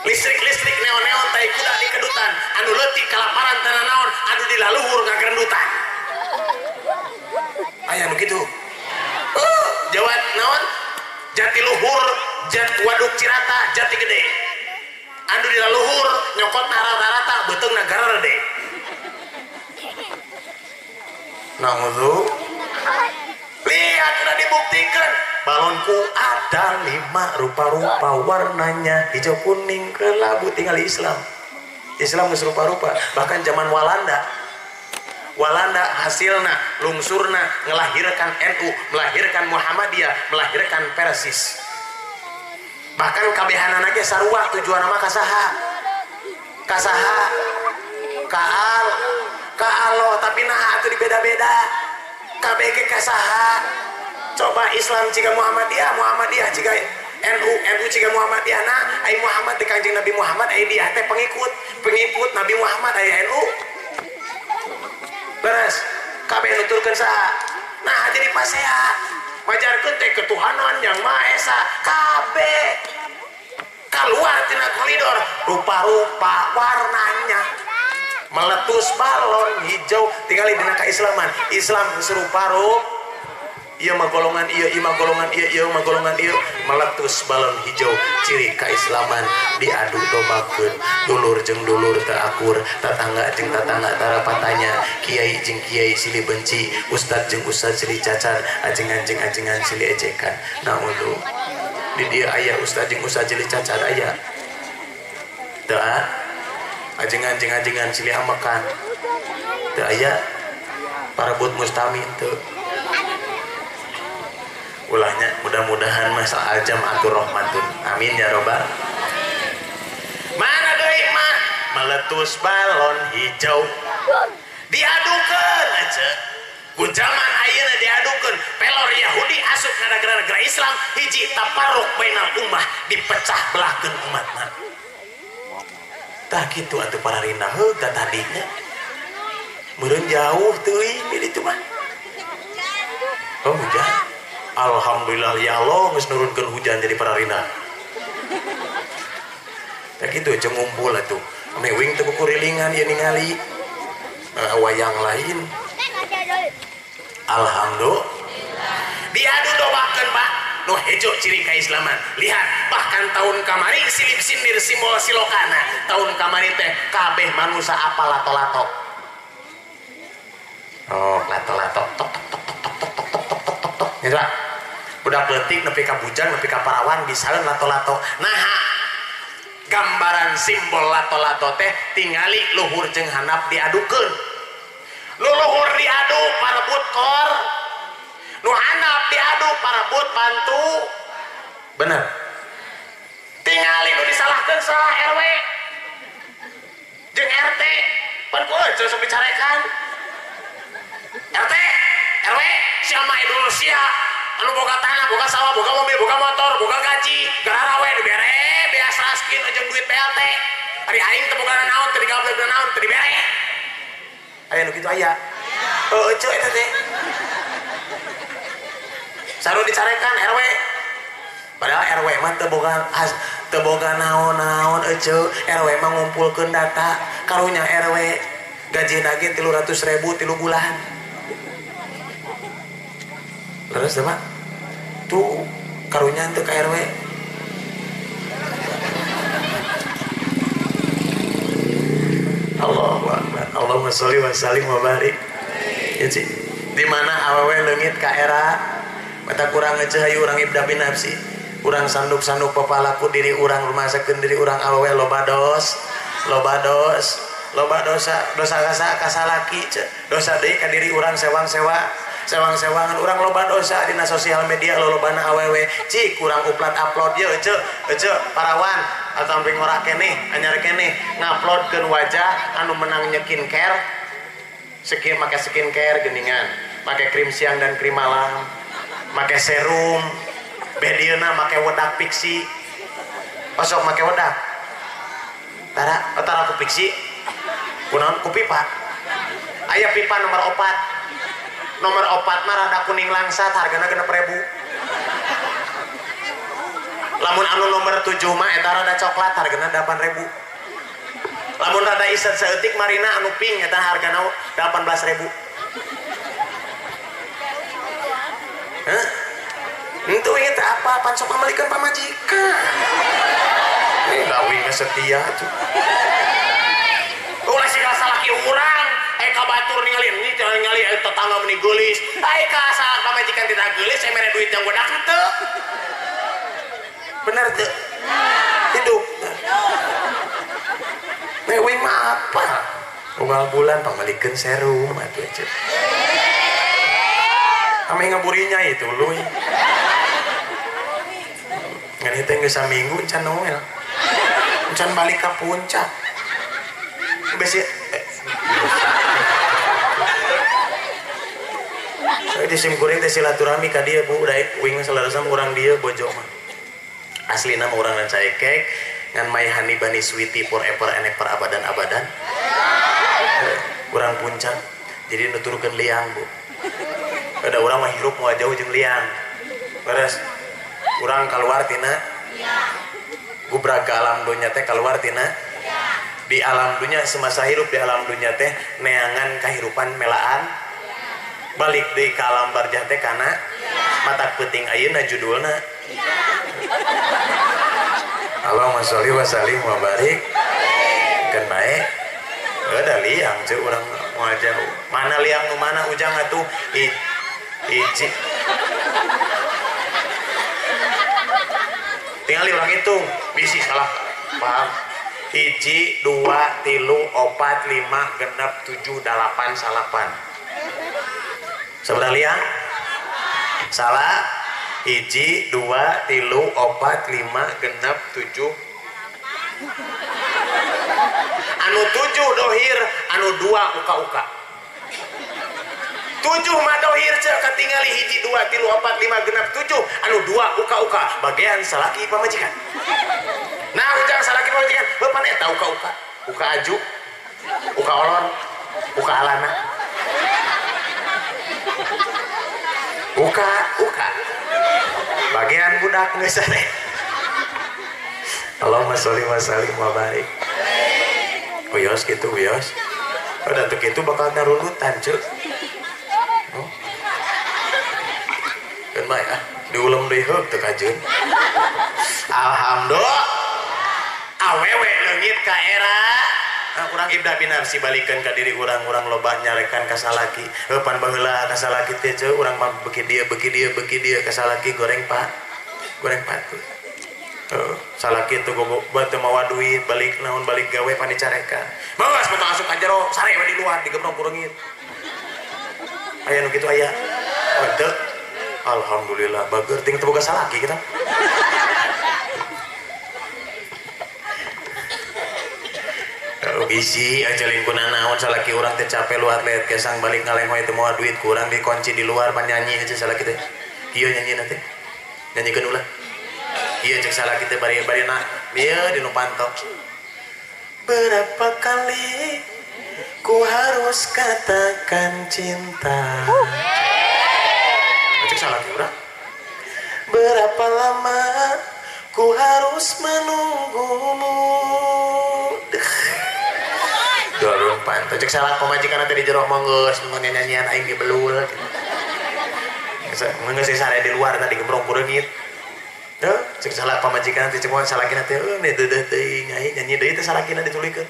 Listrik-listrik neon-neon tai kuda di kedutan, anu leutik kalaparan tanah naon, anu di laluhur ngagerendutan. Aya nu kitu. Jawa naon? Jatiluhur, Jat Waduk Cirata, Jati Gede. Anu di laluhur nyokotna rata-rata beuteungna garede. Naudzu. Lihat sudah dibuktikan. Balonku ada 5 rupa-rupa warnanya hijau kuning kelabu tinggal Islam. Islam geus rupa-rupa. Bahkan zaman Walanda. Walanda hasilna lungsurna ngelahirkan NU, melahirkan Muhammadiyah, melahirkan Persis. Bahkan kabehanana ge sarua tujuanna mah kasaha? Kasaha? Kaal, ka Allah, tapi nah atuh dibeda-beda. Kabeh ge kasaha? Coba Islam ciga Muhammadiyah, Muhammadiyah ciga NU, NU ciga Muhammadiyah. Nah, ai Muhammad di Kangjeng Nabi Muhammad, ai dia teh pengikut, pengikut Nabi Muhammad ai NU. Beres, kabeh nuturkeun saha? Nah, jadi pasea. Majarkeun teh ketuhanan yang Maha Esa, kabeh keluar tina koridor, rupa-rupa warnanya. Meletus balon hijau, tinggali dina keislaman. Islam serupa rup, ieu mah golongan ieu, ieu mah golongan ieu, ieu mah golongan ieu, meletus balon hijau, ciri keislaman diadu dombakeun, dulur jeung dulur teu akur, tatangga jeung tatangga tarapatanya, kiai jeung kiai silih benci, ustad jeung ustad silih cacat, ajengan jeung ajengan silih ejekan. Naon di dieu aya ustad jeung ustad silih cacat aya. Teu ajengan jeung ajengan silih amekan. Teu aya parebut mustamin teu. Ulahnya mudah-mudahan masa aljam atur rahmatun. Amin ya robbal. Mana deui mah meletus balon hijau. Diadukeun aja. Ku zaman ayeuna diadukeun pelor Yahudi asup ka negara-negara Islam hiji taparruk bainal ummah, dipecah belahkeun umatna. Tah kitu atuh para rindah heuh ka tadinya. Meureun jauh teuing di ditu mah. Oh hujan. Alhamdulillah ya Allah geus nurunkeun hujan jadi para rindah. Tah kitu jeung ngumpul atuh. Ame wing teu kukurilingan ieu ningali wayang lain. Alhamdulillah. Diadu dombakeun Pak. Nu hejo ciri keislaman. Lihat bahkan tahun kamari silip sindir simbol silokana. Tahun kamari teh kabeh manusia apa lato-lato. Oh, lato-lato tok tok tok tok tok tok tok tok tok tok. Gitu Pak. Budak leutik nepi ka bujang nepi ka parawan bisaeun lato-lato. Nah, gambaran simbol lato-lato teh tingali luhur jeung handap diadukeun. Nu luhur diadu parebut kor, nu handap diadu parebut pantu. Bener. Tingali nu disalahkeun salah RW jeung RT. Pan ku eueuh sok dicarekan. RT, RW, sia mah dulur sia. Anu boga tanah, boga sawah, boga mobil, boga motor, boga gaji, gararawe dibere beas raskin jeung duit PLT. Ari aing teu boga naon, teu digawe naon, teu dibere. Aya nu kitu aya. Heueuh ceu eta teh. Saru dicarekan RW. Padahal RW mah teu boga naon-naon euceu, RW mah ngumpulkeun data, karunya RW gajina ge 300.000 3 bulan. Terus Pak, tuh karunya teu ka RW. Allahu Akbar. Allahumma sholli wa sallim wa barik. Ya Ci. Di mana awewe leungit ka era mata kurang ngeceh hayu urang ibda bin nafsi. Urang sanduk-sanduk papalaku diri urang rumasakeun diri urang awewe loba dos, loba dos, loba dosa, dosa kasalaki dosa deui ka diri urang sewang-sewa. Sewang-sewangan urang loba dosa dina sosial media lolobana awewe cik kurang upload upload ye ece ece parawan atau sampai ngorak keneh anyar keneh nguploadkeun wajah anu menang nyekin care skin make skincare geningan make krim siang dan krim malam make serum bedieuna make wedak pixi osok make wedak tara tara ku pixi kunaon ku pipa aya pipa nomor 4. Nomor 4 mah rada kuning langsat hargana 6.000. Lamun anu nomor 7 mah eta rada coklat hargana 8.000. Lamun rada iset saeutik marina anu pink eta hargana 18.000. Hah? Henteu inget apa pan sok pamelikeun pamajikan. Ini lawing setia atuh. Ulah sih salaki urang. Ka batur ningali ini ningali tetangga meni geulis. Ai ka salah pamajikan tidak geulis, saya mere duit yang godak henteu. Bener teu? Hidup. Mewing mah apa? Unggal bulan pamelikeun serum atuh aja. Ame ngaburinya itu luy. Ngan teh geus saminggu can noel. Can balik ka puncak. Besi Di sim kuring teh silaturahmi ka dieu Bu, daek wing salarasna urang dieu Bojo mah. Aslina mah urang Rancaekek ngan mai hani bani sweetie forever and ever abadan abadan. Urang Puncak. Jadi nuturkeun liang Bu. Ada urang mah hirup moal jauh jeung liang. Beres. Urang kaluar tina gubrak ke alam dunya teh kaluar tina di alam dunya semasa hirup di alam dunya teh neangan kahirupan melaan balik deui ka alam barjah teh kana mata peuting ayeuna judulna Allahumma sholli wa sallim wa barik keun bae ada liang ceu urang moal jauh mana liang nu mana ujang atuh hiji tinggal urang hitung bisi salah paham 1 2 3 4 5 6 7 8 9 seberapa liang? Salah 1 2 3 4 5 6 7 anu 7 dohir anu 2 uka-uka 7 mah dohir cek katingali 1 2 3 4 5 6 7 anu 2 uka-uka bagian salaki pamajikan. Nah ujang salaki pamajikan bapan eta uka-uka uka aju uka olon uka alana uka uka bagian budak geus sare. Allahumma sholli wa sallim wa barik. Wios gitu wios udah tuh gitu bakal narunutan cuk. Kan bae ah diulem deui heuk teu kajeun. Alhamdulillah awewe leungit ka era urang ibda binafsi balikeun ka diri urang urang loba nyarekan ka salaki heuh pan baheula ka salaki teh ceu urang mah beuki dieu beuki dieu beuki dieu ka salaki goreng pak goreng patut heuh salaki teu gogo teu mawa duit balik naon balik gawe pan dicarekan bagas mah asup ka jero sare we di luar digebrok ku reungit aya nu kitu aya henteu alhamdulillah bager ting teu boga salaki kita. Bisi aja lingkungan naon salaki urang teh capek luar lihat kesang balik ngalengoy teu mawa duit kurang dikunci di luar pan nyanyi aja salaki teh kieu nyanyi teh nyanyikeun ulah kieu cek salaki teh bari-bari na ieu di nu panto berapa kali ku harus katakan cinta cek salaki urang berapa lama ku harus menunggumu. Dorong panto cek salah pamajikan teh di jero mah geus nyanyian aing ge belul geus sare di luar tadi gembrong ku reungit heuh cek salah pamajikan teh cek mah salakina teh eueuh deudeuh teuing aing nyanyi deui teh salakina dituluykeun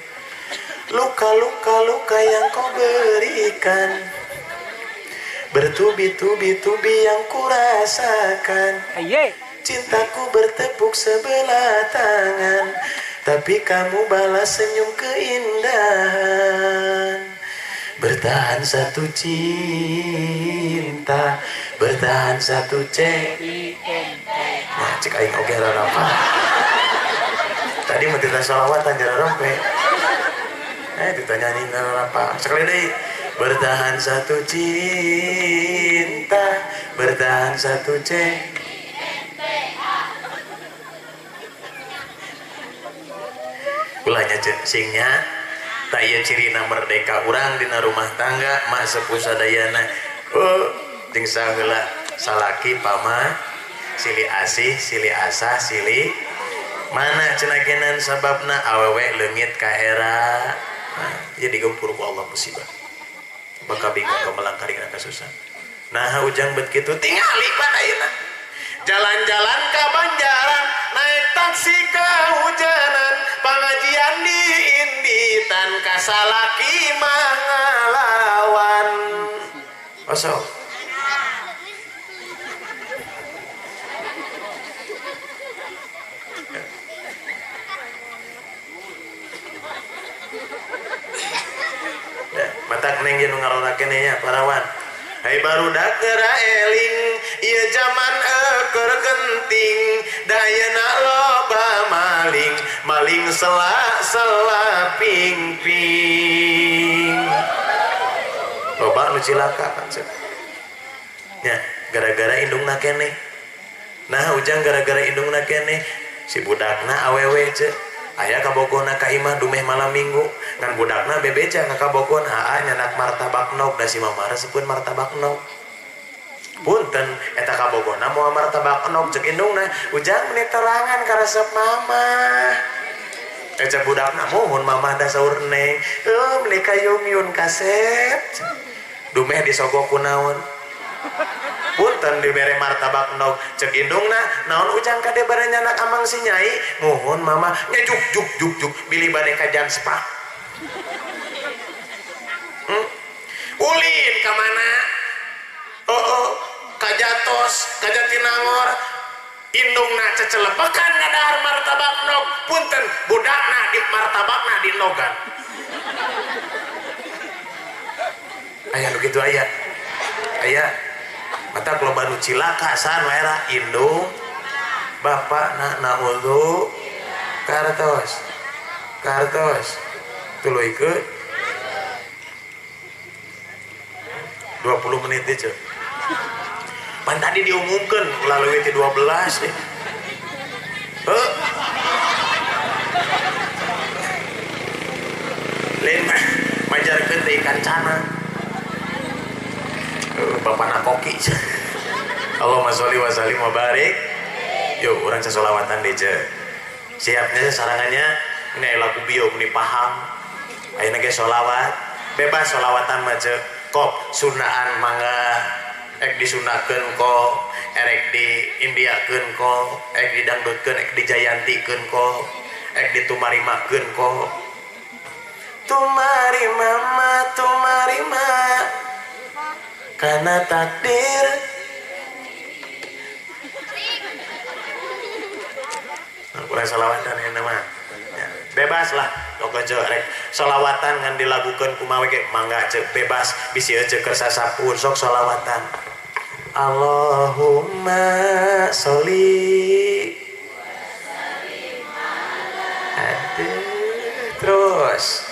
luka luka luka yang kau berikan bertubi-tubi-tubi yang kurasakan cintaku bertepuk sebelah tangan tapi kamu balas senyum keindahan. Bertahan satu cinta, bertahan satu C. Nah, cek aing oge rarapa. Tadi mah tita sholawatan jararompe. Tita nyanyi rarapa. Sekali deui. Bertahan satu cinta, bertahan satu C. Ulahnya singnya tak ieu cirina merdeka urang dina rumah tangga mak sepuh sadayana oh jeung saheula salaki pama silih asih silih asah silih mana cenah genan sababna awewe leungit ka era nah, ieu digempur ku Allah musibah bakal bingung kamelangkari kana kasusahan nah ujang bet kitu tingali pan ayeuna jalan-jalan ka Banjaran naik taksi kehujanan pengajian di Inditan kasalaki mangalawan osok ya, matak neng jeung ngarorakeun nya parawan. Hai barudak geura eling ieu jaman keur genting dayana loba maling maling sela-sela ping-ping loba nu cilaka kan. Nya gara-gara indungna keneh. Nah ujang gara-gara indungna keneh si budakna awewe ce aya kabogona ka imah dumeh malam minggu ngan budakna bebeja ka kabogon aa nyanak martabak nog da si mama resepeun martabak nog. Punten eta kabogona moal martabak nog cek indungna ujang meni terangan karesep mama. Eta budakna mohon mama da saur neng meuni kayung-yun kasep. Dumeh disogok ku naon? Punten dibere martabak nog cek indungna naon ujang kade bare nyanak amang si nyai mohon mama nya juk juk juk juk bilih bade ka Janspak. Ulin ka mana? Oh, ka Jatos, ka Jatinangor indungna cecelepekan ngadahar martabak nog punten budakna di martabakna dinogan. Aya nu kitu aya. Aya mata loba nu cilaka san wae indung bapak na naudzu kartos kartos tuluy ke 20 menit teh. Pan tadi diumumkan melalui T12 deh. Heuh. Lain mah majarkeun teh ikan cana. Bapak koki. Allahumma sholli wa sallim wa barik. Yuk urang sasolawatan deui ce. Siapnya sarangannya ini lagu bio meni paham. Ayeuna ge solawat, bebas solawatan mah ce. Kop sunaan mangga ek disunakeun ko, erek di indiakeun ko, ek didangdutkeun, ek dijayantikeun ko, ek ditumarimakeun ko. Tumarima ma tumarima karena takdir. Kurang salawatan ya mah. Bebas lah pokoknya rek solawatan ngan dilakukan kumaha ge mangga cek bebas bisi cek keur sasapun sok solawatan. Allahumma sholli aduh terus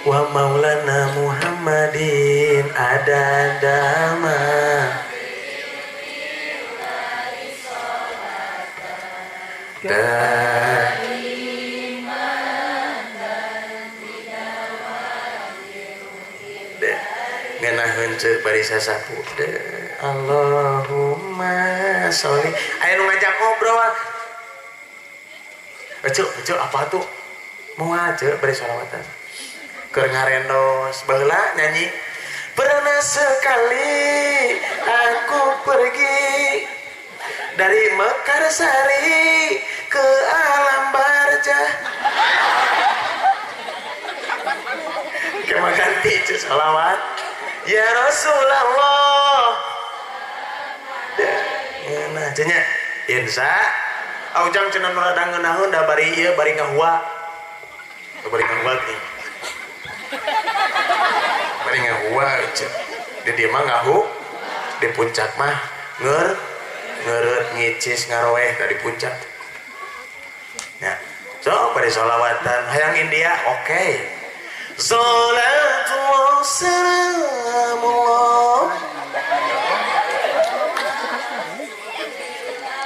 wa maulana Muhammadin ada dama ngenaheun ceu bari sasapu Allahumma sholli. Aya nu ngajak ngobrol eceu eceu apa tuh moal ceu bari sholawatan keur ngarendos baheula nyanyi pernah sekali aku pergi dari Mekarsari ke alam barjah. Kema ganti cu sholawat ya Rasulullah. Nah cenah insya aujang cenah nu rada ngeunaheun da bari ieu bari ngahua. Bari ngahua geuning. Bari ngahua ceu. Di dieu mah ngahu di puncak mah ngeur ngeret ngicis ngaroeh dari puncak. Ya. So pada sholawatan hayang India oke. Okay. Salatullah salamullah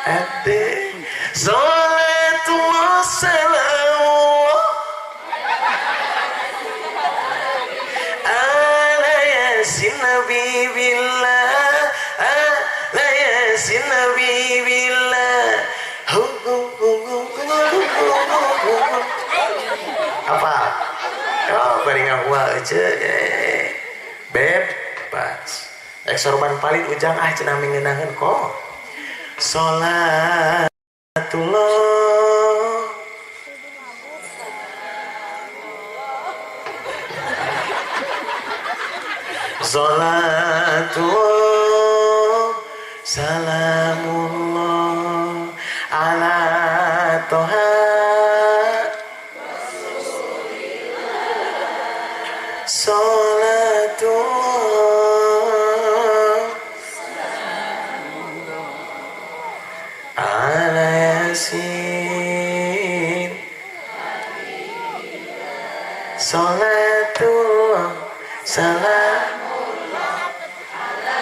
ate salatullah salamullah ala yasin nabi billah ala yasin nabi billah. Apa? Oh, bari ngahua aja. Bebas. Ek sorban palit ujang ah cenah mengenaheun kok. Salatullah salatullah salamullah ala toha salatullah ala yasin salatullah salamullah ala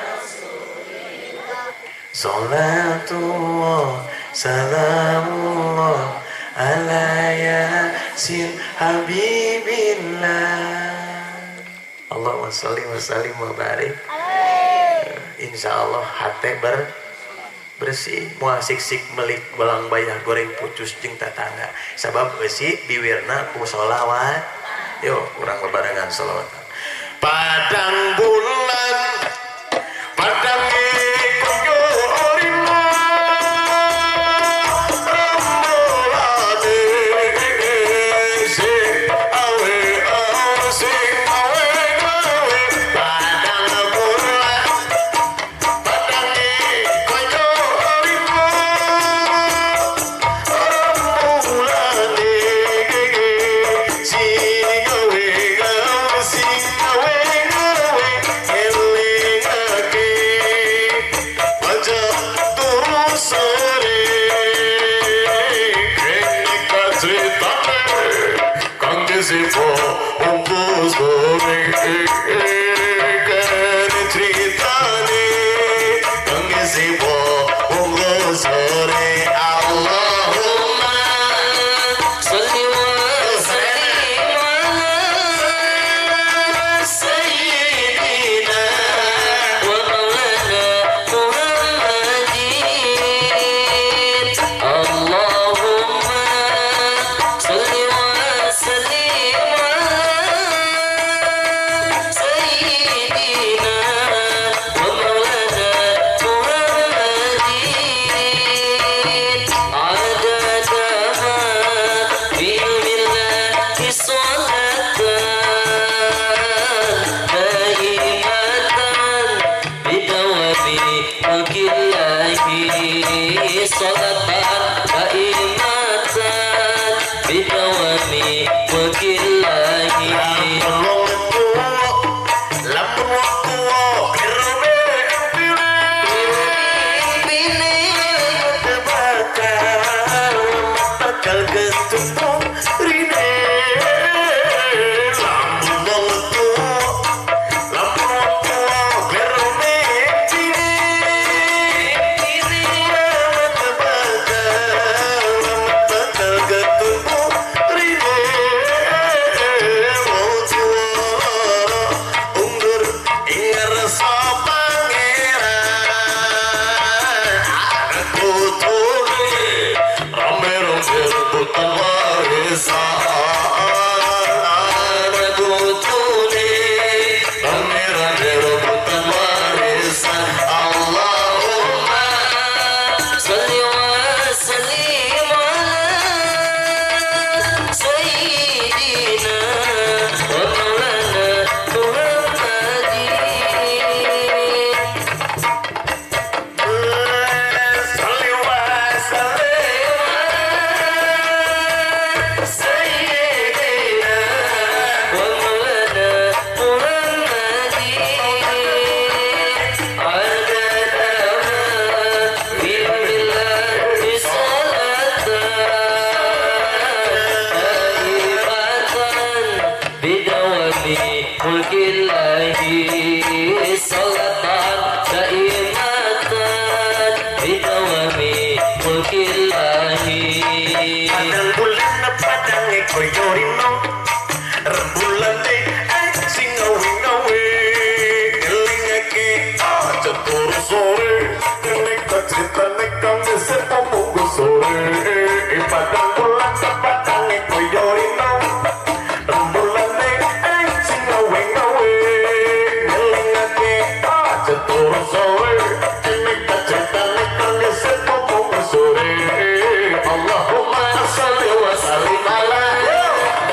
rasulillah. Salatullah salamullah ala yasin habibillah. Allahumma sholli wa sallim wa barik. Insyaallah hate bersih moal sik-sik melik belang bayah goreng pucus jeung tatangga sabab besi biwirna ku sholawat. Yuk urang bebarengan sholawatan. Padang bulan padang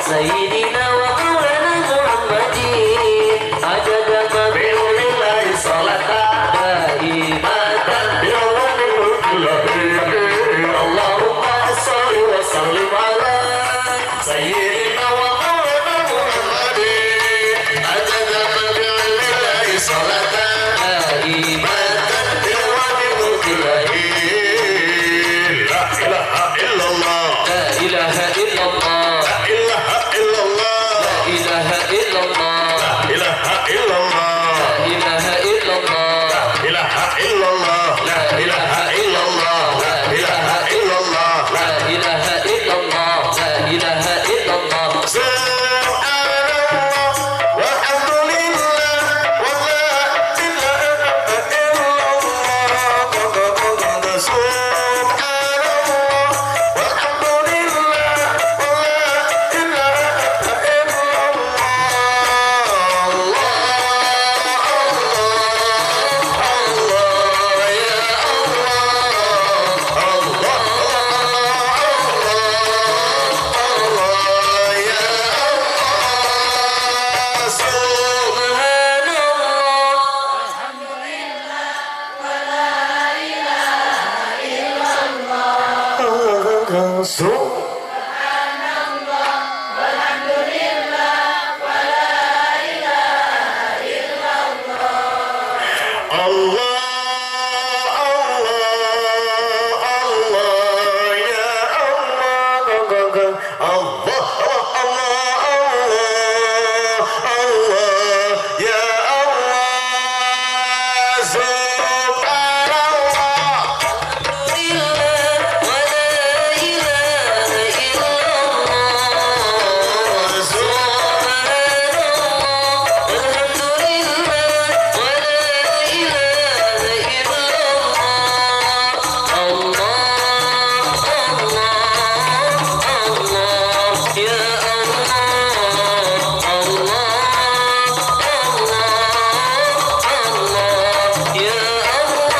Sayyidina wa maulana Muhammadin adada ma bi'ulillahi salatan daimatan Allahumma sholli wa sallim ala Sayyidina wa maulana Muhammadin adada ma bi'ulillahi salatan daimatan. ilaha illallah, la ilaha illallah, la ilaha illallah, la ilaha illallah, la ilaha illallah. Subhanallah walhamdulillah wa la ilaha illallah. Subhanallah walhamdulillah wa la ilaha illallah. Allah ya Allah, Allah ya Allah. Subhanallah. Allah, Allah, Allah, ya Allah, Allah, Allah, Allah, Allah, ya Allah. Subhanallah. Wa la ilaha illallah. Subhanallah walhamdulillah wa la ilaha illallah. Allah, Allah, Allah, ya Allah, Allah, Allah, Allah, ya Allah.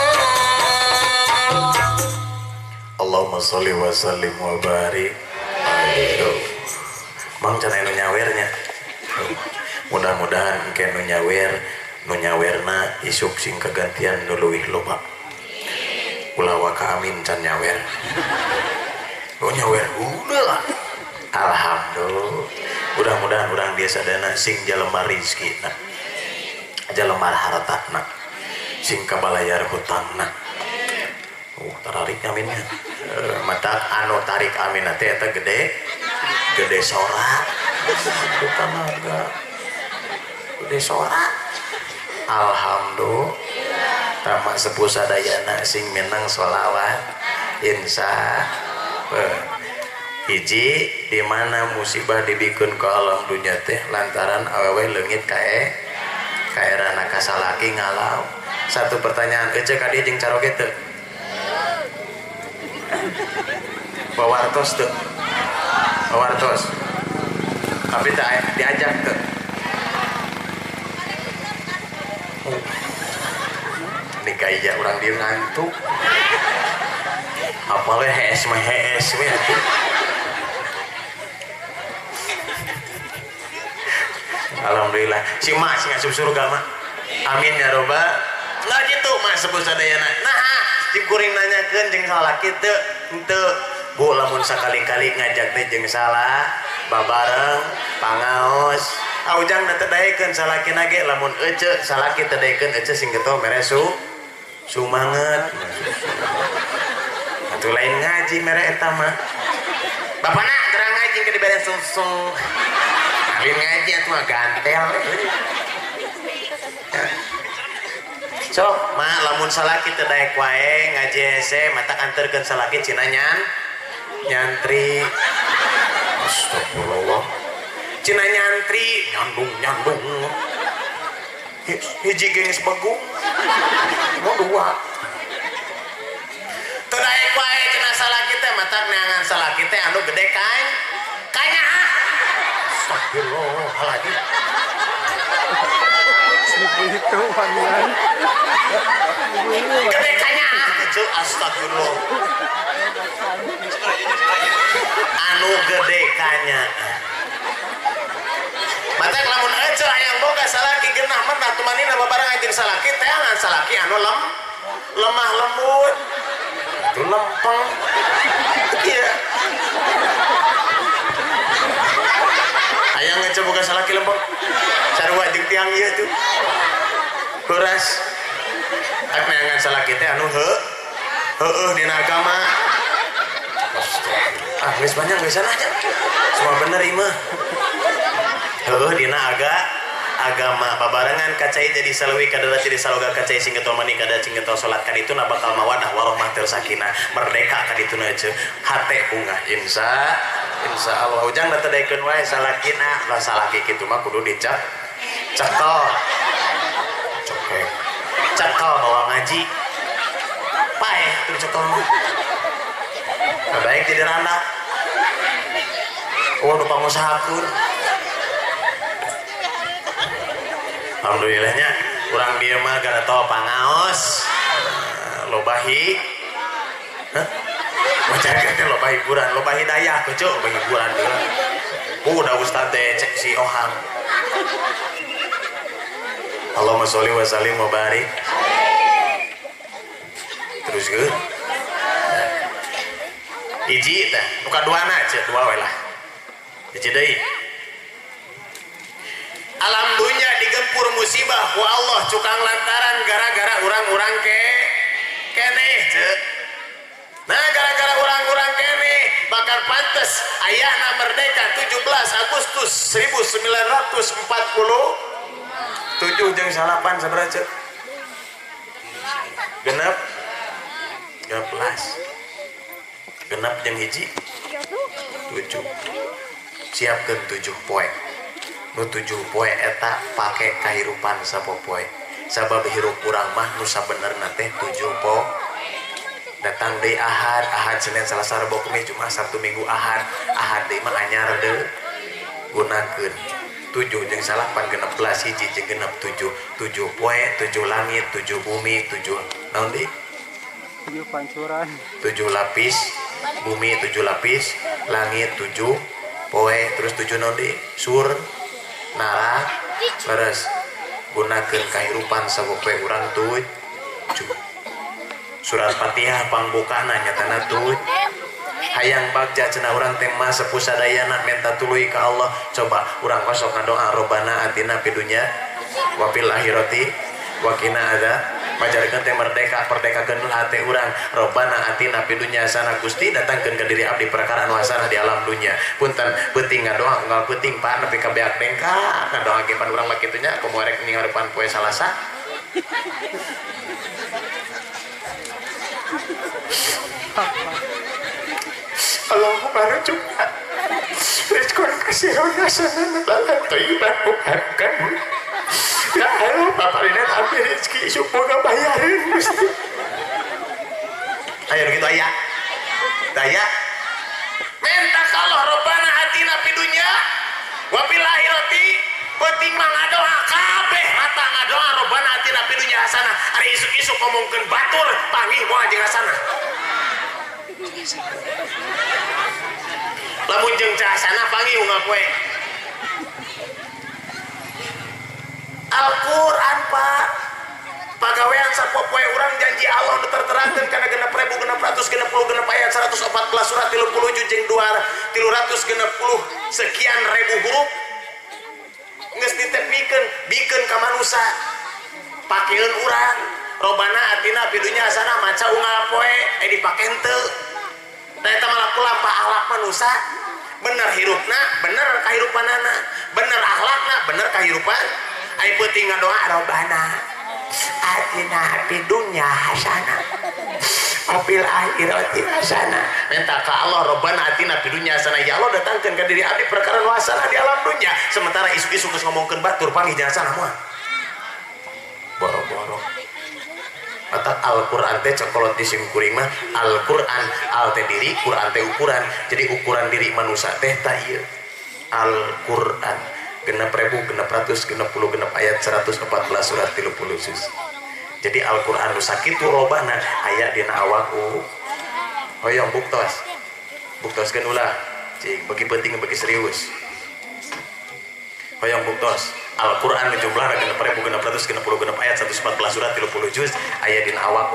Allahumma sholli wa sallim wa barik alaihi. Mang can anu nyawernya. Mudah-mudahan engke nu nyawer, nu nyawerna isuk sing kagantian nu leuwih loba. Ulah waka amin can nyawer. Nu nyawer udah lah. Alhamdulillah. Mudah-mudahan urang biasa dana sing jalemar rizkina. Jalemar hartana. Sing kabalayar hutangna. Tarik aminnya. Mata anu tarik amin teh eta gede gede sora. Bukan naga. Gede sora. Alhamdulillah. Tama sepuh sadayana sing menang sholawat. Insya hiji di mana musibah dibikeun ke alam dunia teh lantaran awewe leungit kae kaerana kasalaki ngalau. Satu pertanyaan ece ka dieu jeung caroge teu? Bawartos teu? Bawartos. Tapi tak diajak teu? Ini gaya orang dia ngantuk. Apalagi hees mah hees we atuh. Alhamdulillah. Si mak sing asup surga mah. Amin ya robbal. Nah gitu mah sepuh sadayana. Nah, cik kuring nanyakeun jeung salaki teu henteu. Bu lamun sakali-kali ngajak teh jeung salah babareng pangaos. Aujang da teu daekeun salakina ge lamun ece salaki teu daekeun ece sing getol mere sumanget. Atuh lain ngaji mere eta mah. Bapana terang ngaji ke dibere susu. Lain ngaji atuh mah gantel. Sok mah lamun salaki teu daek wae ngaji hese mata anterkeun salaki cina nyantri. Astagfirullah. Cina nyantri nyandung nyandung. Hiji geus bagung. Mau dua. Teu daek wae cenah salaki teh mata neangan salaki teh anu gede kain. Kanya ah. Astagfirullahaladzim. Itu panggilan. Gede kanya ah cu astagfirullah. Anu gede kanya. Mata lamun ece hayang boga salaki genah mah tumanina babareng jeung salaki teangan salaki anu lemah lembut. Itu lempeng. Iya. Hayang ece boga salaki lempeng. Sarua jeung tiang ieu tuh. Horas. Ak neangan salaki teh anu heueuh dina agama. Ah, geus banyak geus nanya. Semua bener ieu mah. Heueuh dina Agama babarengan kacai jadi salwi kadara jadi saloga kacai sing getol mani kada sing getol salat kadituna bakal mawadah warohmah tur sakinah merdeka kadituna ce hate bungah insya Allah ujang da teu daekeun wae salakina lah salaki kitu mah kudu dicek cekel cekek cekel bawa ngaji paeh tuh cekel mah baik jadi randa oh nu pangusahakeun. Alhamdulillahnya urang dieu mah gara tau pangaos loba hi hah wajarkeun teh loba hiburan loba hidayah kucu loba hiburan deui udah ustad teh cek si Ohang. Allahumma sholli wa sallim wa barik terus ke hiji teh nu kaduana cek dua we lah hiji deui. Alam dunya digempur musibah ku Allah cukang lantaran gara-gara urang-urang keneh cek. Nah gara-gara urang-urang keneh bakal pantes ayana merdeka 17 Agustus 1947 jeung salapan sabaraha cek? Genep 13 genep jeung hiji 7 siapkeun 7 poe nu 7 poe eta pake kahirupan sapopoe sabab hirup urang mah nu sabenerna teh 7 poe datang deui Ahad Ahad Senin Selasa Rebo Kamis Jumat Sabtu Minggu Ahad Ahad deui mah anyar deui gunakeun 7 jeung salapan genep belas hiji jeung genep 7 7 poe 7 langit 7 bumi 7 naon deui 7 pancuran 7 lapis bumi 7 lapis langit 7 poe terus 7 naon deui sur nara leres gunakeun kahirupan sapopoe urang 7 surat Fatihah pangbukana nyatana 7 hayang bagja cenah urang teh mah sepuh sadayana menta tuluy ka Allah coba urang kosok ngadoa robana atina fid dunya wa fil akhirati wa qina adza majarkeun teh merdeka perdekakeun hate urang robana atina fid dunya hasanah Gusti datangkeun ka diri abdi perkara anu hasanah di alam dunya punten peuting ngadoa unggal peuting pak nepi ka beak dengkak ngadoa ge pan urang mah kitu nya komo rek ningharepan poe Salasa. Allahumma rzuqna rizqan katsiran hasanan halalan thayyiban mubarakan. Ya Allah, paparinan abdi rezeki semoga bayarin Gusti. Ayo gitu aya. Daya. Minta ka Allah Rabbana atina fid dunya wa fil akhirati penting mah ngadoa kabeh mata ngadoa Rabbana atina fid dunya hasanah. Ari isuk-isuk ngomongkeun batur panggih moal jeung hasanah. Lamun jeung hasanah panggih unggal poe. Al-Qur'an Pak pagawean sapopoe urang janji Allah nu terterangkeun kana 6660 ayat 114 surat 37 jeung 360 sekian ribu huruf geus ditepikeun bikeun ka manusa pakeun urang robana atina fid dunya hasanah maca unggal poe dipake henteu da eta mah laku lampah akhlak manusa bener hirupna bener kahirupanana bener akhlakna bener kahirupan ai peuting ngadoa robana atina fid dunya hasanah wa fil akhirati hasanah minta ka Allah robana atina fid dunya hasanah ya Allah datangkeun ka diri abdi perkara nu hasanah di alam dunya sementara isuk-isuk geus ngomongkeun batur panggih jeung hasanah moal boro-boro mata Al-Qur'an teh cokolot di simkuring mah Al-Qur'an al teh diri Qur'an teh ukuran jadi ukuran diri manusia teh ta ieu Al-Qur'an 6660 ayat 114 surat 30 juz. Jadi Al-Qur'an nu sakitu lobana aya dina awak hoyong buktos. Buktoskeun ulah cing bagi penting bagi serius. Hoyong buktos Al-Qur'an nu jumlahna 6666 ayat 114 surat 30 juz aya dina awak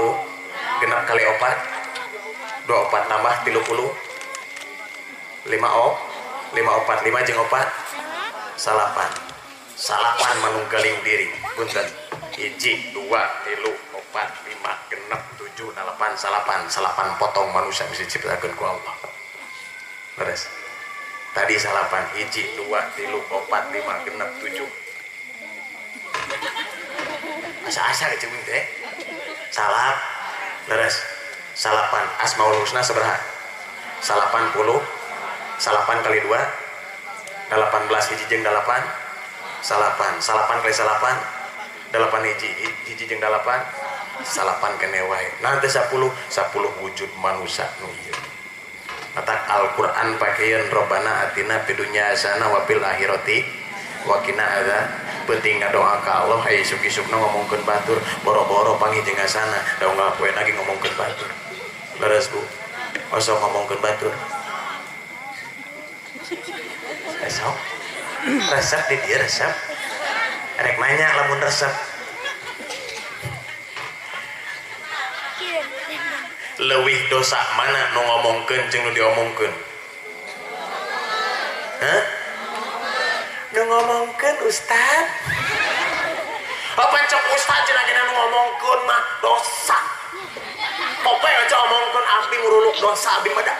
genep kali 4 24 tambah 30 5 o 5 4 5 jeung 4 salapan salapan manunggaling diri punten 1 2 3 4 5 6 7 8 salapan salapan potong manusia bisa diciptakeun ku Allah beres tadi salapan 1 2 3 4 5 6 7 Asa-asa cek uing teh. Salap leres. Salapan Asmaul Husna sabaraha? 80. 8 kali 2 18 hiji jeung 8. Salapan, salapan kali salapan 8 hiji, hiji jeung 8 salapan kene wae. Nanti 10 wujud manusia nu ieu. Matak Al-Qur'an pakeun Robbana atina fid dunya hasanah wa fil akhirati wa qina adzab. Penting ngadoa ka Allah aya isuk-isukna ngomongkeun batur, boro-boro panggih jeung hasanah, da unggal poe lagi ngomongkeun batur. Leres Bu. Osok ngomongkeun batur. Esok resep di dia resep. Rek nanya lamun resep. Leuwih dosa mana nu ngomongkeun jeung nu diomongkeun? Hah? Nu ngomongkeun ustad. Apa cek ustad cenah nu ngomongkeun mah dosa. Pope aja omongkeun abdi nguruluk dosa abdi mah da.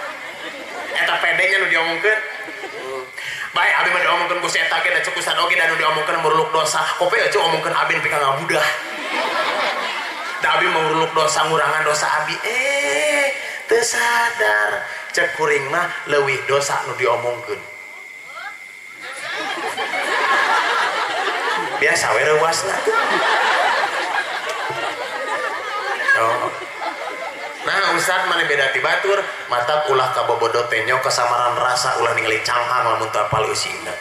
Eta pedenya nu diomongkeun. Baik abdi mah diomongkeun ku si eta ge da cek ustad oge da nu diomongkeun nguruluk dosa. Pope aja omongkeun abdi nepi ka ngabudah. Da abi menguruluk dosa ngurangan dosa abi teu sadar cek kuring mah leuwih dosa nu diomongkeun. Biasa we reuasna. Oh. Nah ustad mana beda ti batur matak ulah kabobodo teh nyo kasamaran rasa ulah ningali cangkang lamun teu apal eusina.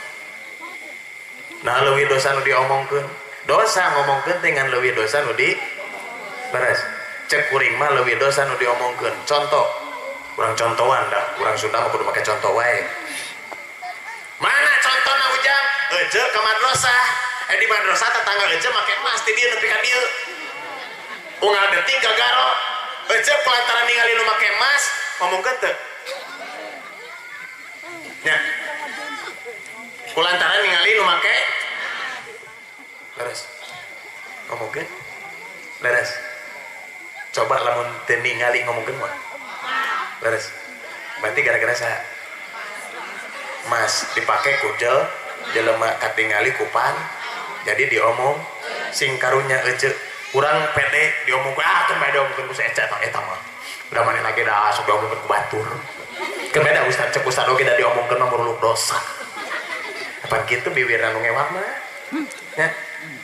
Nah leuwih dosa nu diomongkeun. Dosa ngomongkeun teh ngan leuwih dosa nu di beres. Cek kuring mah leuwih dosa nu diomongkeun. Contoh, urang contohan dah, urang Sunda mah kudu make contoh wae. Mana contona Ujang? Ece ke madrasah. Di madrasah tetangga ece make emas ti dieu nepi ka dieu. Unggal detik gagaro. Ece kulantaran ningali nu make emas, ngomongkeun teu? Nya. Kulantaran ningali nu make leres. Ngomongkeun? Leres. Coba lamun teu ningali ngomongkeun mah. Leres. Berarti gara-gara saha? Mas dipake ku jelema katingali kupan. Jadi diomong sing karunya ece urang pede diomongkeun ah keun bae diomongkeun ku si Ece eta mah. Udah maneh lagi da sok diomongkeun ku batur. Keun beda ustad cek ustad oge da diomongkeun mah muruluk dosa. Apa kitu bibirna nu ngewak mah. Nya.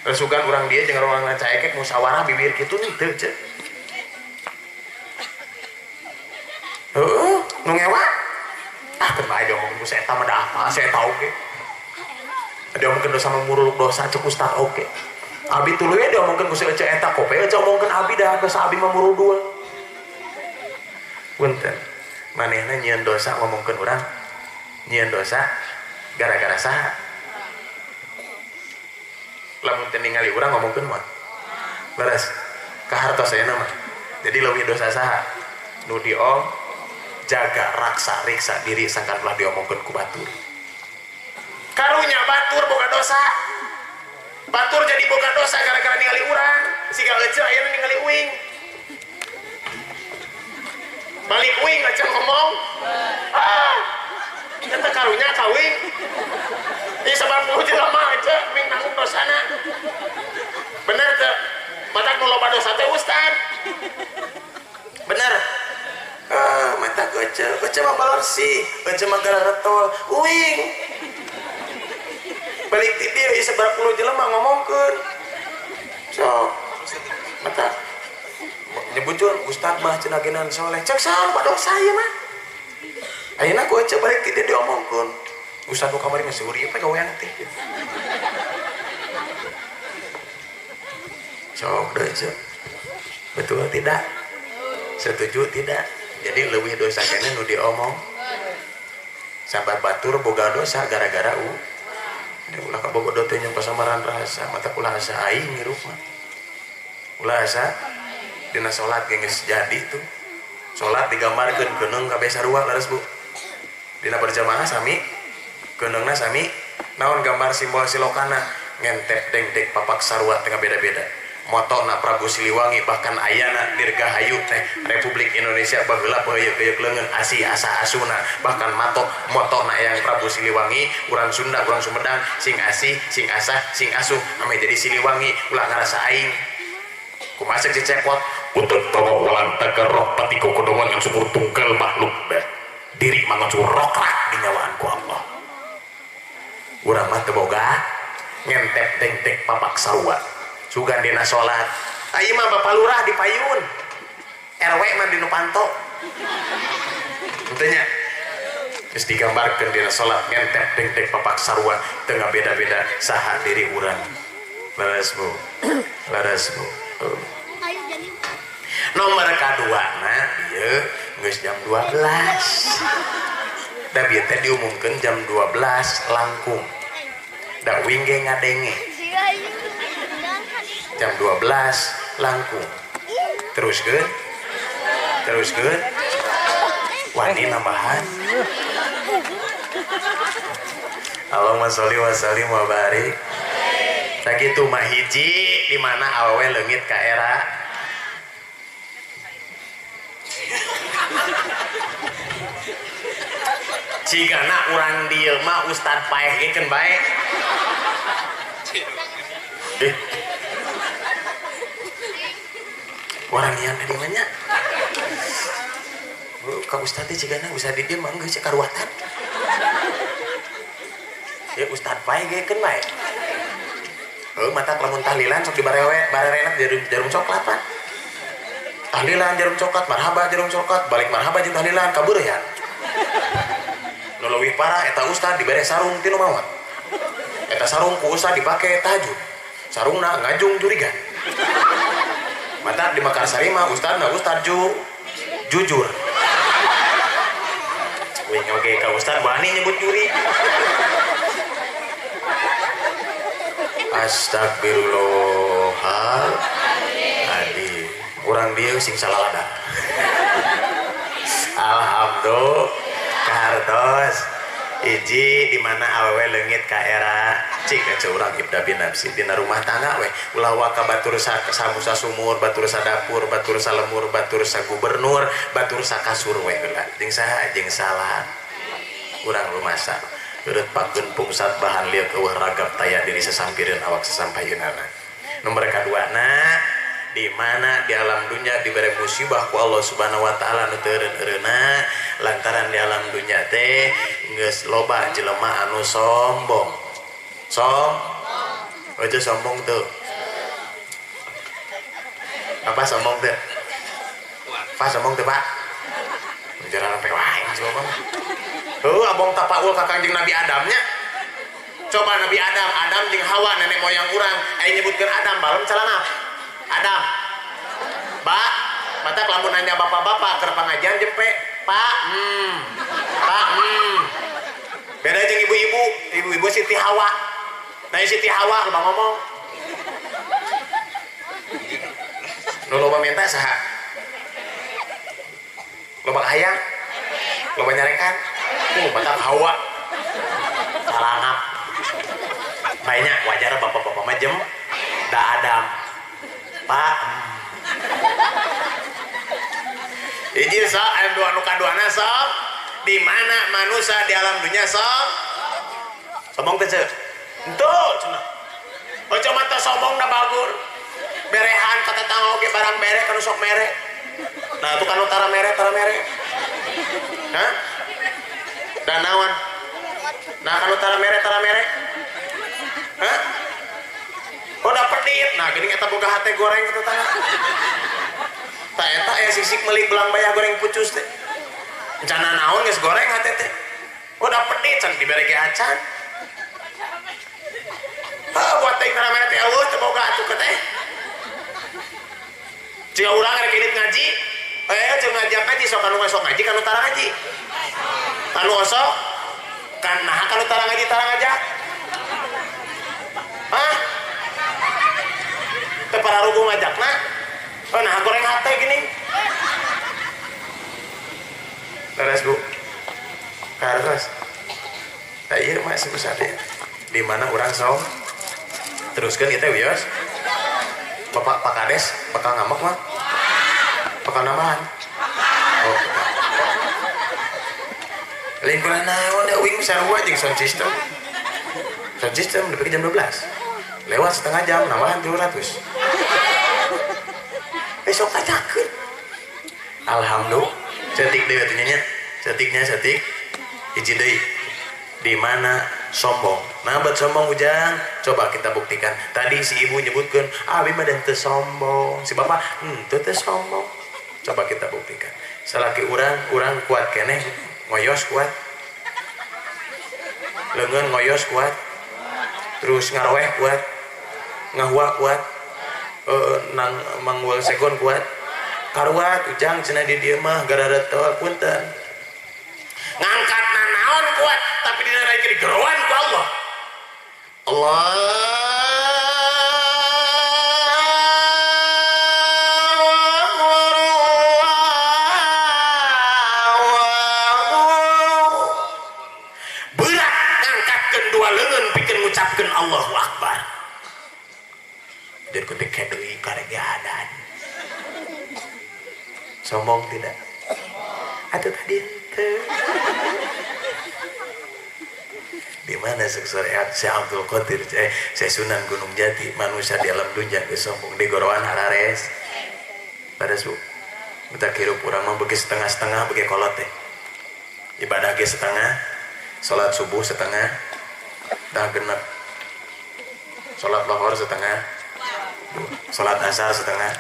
Resugan urang dia jeung urang Rancaekek musyawarah bibir kitu teu cek. Heeh, nu ngewak. Ah keun bae diomongkeun ku si eta mah da apa, si eta oge. Diomongkeun dosa muruluk dosa cek ustad oge. Abi tuluy diomongkeun ku si Ece eta kope Ece omongkeun abi dah dosa abi mah murudul. Punten. Manehna nyieun dosa ngomongkeun urang. Nyieun dosa gara-gara saha? Lamun teu ningali urang ngomongkeun mah. Leres. Kahartos ayeuna mah. Jadi leuwih dosa saha? Nu diom jaga raksa riksa diri sangkan ulah diomongkeun ku batur. Karunya batur boga dosa. Batur jadi boga dosa gara-gara ningali urang. Siga ece ayeuna ningali uing. Balik uing ece ngomong. Ah. Eta karunya ka uing. Ieu sabab nu jelema ece uing nanggung dosana. Bener teu? Matak nu loba dosa teh ustad. Bener. Mata ece, ece mah balorsih, ece mah gararetol, uing. Balik ti dieu ieu sabaraha puluh jelema ngomongkeun. Sok mata nyebutkeun ustad mah cenah genan soleh. Cek saha loba dosa ieu mah. Ayeuna ku ece balik ti dieu diomongkeun. Ustad nu kamari mah seueur ieu gawean teh. Sok deui ece. Betul tidak? Setuju tidak? Jadi leuwih dosa keneh nu diomong. Sabar batur boga dosa gara-gara u. Ulah kabogodo teh nyong pasamaran rasa mata ulah asa aing ngirup mah. Ulah asa dina salat ge geus jadi tuh. Salat digambarkeun keuneng kabeh sarua leres Bu. Dina berjamaah sami keunengna sami naon gambar simbol silokana ngentep dengdek papak sarua teh beda-beda. Motona Prabu Siliwangi bahkan ayana dirgahayu teh Republik Indonesia baheula peuyeuk-peuyeuk leungeun asih asa asuna bahkan matok motona yang Prabu Siliwangi urang Sunda urang Sumedang sing asih sing asah sing asuh ame jadi Siliwangi ulah ngarasa aing. Kumaha cek si cepot utek tongok walantakan roh patiko kodongan yang syukur tunggal makhluk dah diri mangan syukur rokrak dinyawaan ku Allah. Urang mah teu boga ngentep dengdek papak sarua sugan dina salat. Ieu mah bapak lurah di payun, RW mah di nu panto. Henteu nya. Geus digambarkeun dina salat ngentep dengdek papak sarua teu ngabeda-beda saha diri urang. Leres Bu. Leres Bu. Nomor kadua na ieu geus jam 12. Da bieu teh diumumkeun jam 12 langkung. Da wing ge ngadenge. Jam 12 langkung. Teruskeun. Teruskeun. Wani nambahan. Allahumma sholli wa sallim wa barik. Sakitu mah hiji di mana awewe leungit ka era. Cigana urang dieu mah ustad paeh ge keun bae. Orang yang di mana? Ka ustad teh cigana ustad di dieu mah geus karuatan. Ya ustad paeh ge keun bae. Heuh mata lamun tahlilan sok dibarewe barerenak jarum coklat pan. Tahlilan jarum coklat, marhaba jarum coklat, balik marhaba jeung tahlilan kabeureuhan. Nu leuwih parah eta ustad dibere sarung tinu mawat. Eta sarung ku ustad dipake tahajud. Sarungna ngajung jurigan. Mata di Makassar mah ustadna ustad jujur. Wih oke ka ustad wani nyebut juri. Astagfirullah. Adi, urang dieu sing salalada. Alhamdulillah. Kartos hiji di mana awewe leungit ka era cik aja urang ibda binafsi dina rumah tangga we ulah waka batur samusa sumur batur sadapur batur salemur batur sagubernur batur sakasur we heula jeung saha jeung salah urang rumasa eureut pakeun pungsat bahan lieu eueuh ragap taya diri sasampireun awak sasampayeunana. Nomor kaduana di mana di alam dunia diberi musibah ku Allah Subhanahu wa taala nu teu eureun-eureunna lantaran di alam dunia teh geus loba jelema anu sombong. Oh itu sombong tuh. Apa sombong tuh? Pak sombong tuh, Pak. Jalan sampai wae sombong. Heuh abong tapaul ka Kangjeng Nabi Adamnya. Coba Nabi Adam, Adam jeung Hawa nenek moyang urang, aya nyebutkeun Adam balem calana. Adam. Pak, mata lamun nanya bapak-bapak keur pangajian jempe, Pak. Pak. Beda jeung ibu-ibu, ibu-ibu Siti Hawa. Nah, Siti Hawa loba ngomong. Nu loba minta saha? Loba kahayang? Loba nyarekan? Mata Hawa. Salangap. Banyak wajar bapak-bapak mah jem da Adam. Pak. Hiji sok aya dua nu kaduana sok di mana manusia di alam dunia sok sombong teh ceu. Henteu cenah. Ojo mata sombong da bagur. Berehan ka tetangga oge barang mere kanu sok mere. Nah tuh kanu tara mere tara mere. Hah? Da naon? Nah kanu tara mere tara mere. Hah? Oh da pedit. Nah geuning eta boga hate goreng ka tetangga. Ta eta aya sisik meuli belang bayah goreng pucus teh. Rencana naon geus goreng hate teh. Oh da pedit can dibere ge acan. Heuh buat teh tara mere teh eueuh teu boga atuh teh. Jika urang rek indit ngaji, jeung ngajak ngaji sok kanu sok ngaji kanu tara ngaji. Kanu osok kan naha kanu tara ngaji tara ngajak. Hah? Teu pararuguh ngajakna. Oh nah goreng hate gini. Leres Bu. Kartos. Tah ieu mah susah teh. Di mana urang som teruskeun ieu teh wios. Bapak Pak Kades bakal ngambek mah. Bakal nambahan. Oh. Lingkungan naon da uing sarua jeung sound system. Sound system dipake jam 12. Lewat setengah jam nambahan 300. sok kacakeun. Alhamdulillah. Cetik deui atuh nya. Cetiknya cetik. Hiji deui. Di mana sombong? Nah, buat sombong Ujang, coba kita buktikan. Tadi si ibu nyebutkeun, abi mah teu sombong. Si bapak henteu teu sombong. Coba kita buktikan. Salaki urang kuat keneh, ngoyos kuat. Leungeun ngoyos kuat. Terus ngaroeh kuat. Ngahua kuat. Nang manggul segon kuat. Karuat Ujang cenah di dieu mah gararetol punten. Ngangkat nanaon kuat tapi dina raya digeroan ku Allah. Allahu Akbar, Allahu Akbar. Berat ngangkatkeun dua leungeun pikeun ngucapkeun Allahu Akbar. Dan ku teh deui karegadan. Sombong tidak? Atau tadi ente. Di mana syariat Syekh Abdul Qadir, Syekh Sunan Gunung Jati, manusia di alam dunia geus sombong di goroan harares. Pada su, kita hirup urang mah beuki setengah-setengah beuki kolot teh. Ibadah ge setengah, salat subuh setengah, dah genep. Salat lohor setengah, salat asar setengah,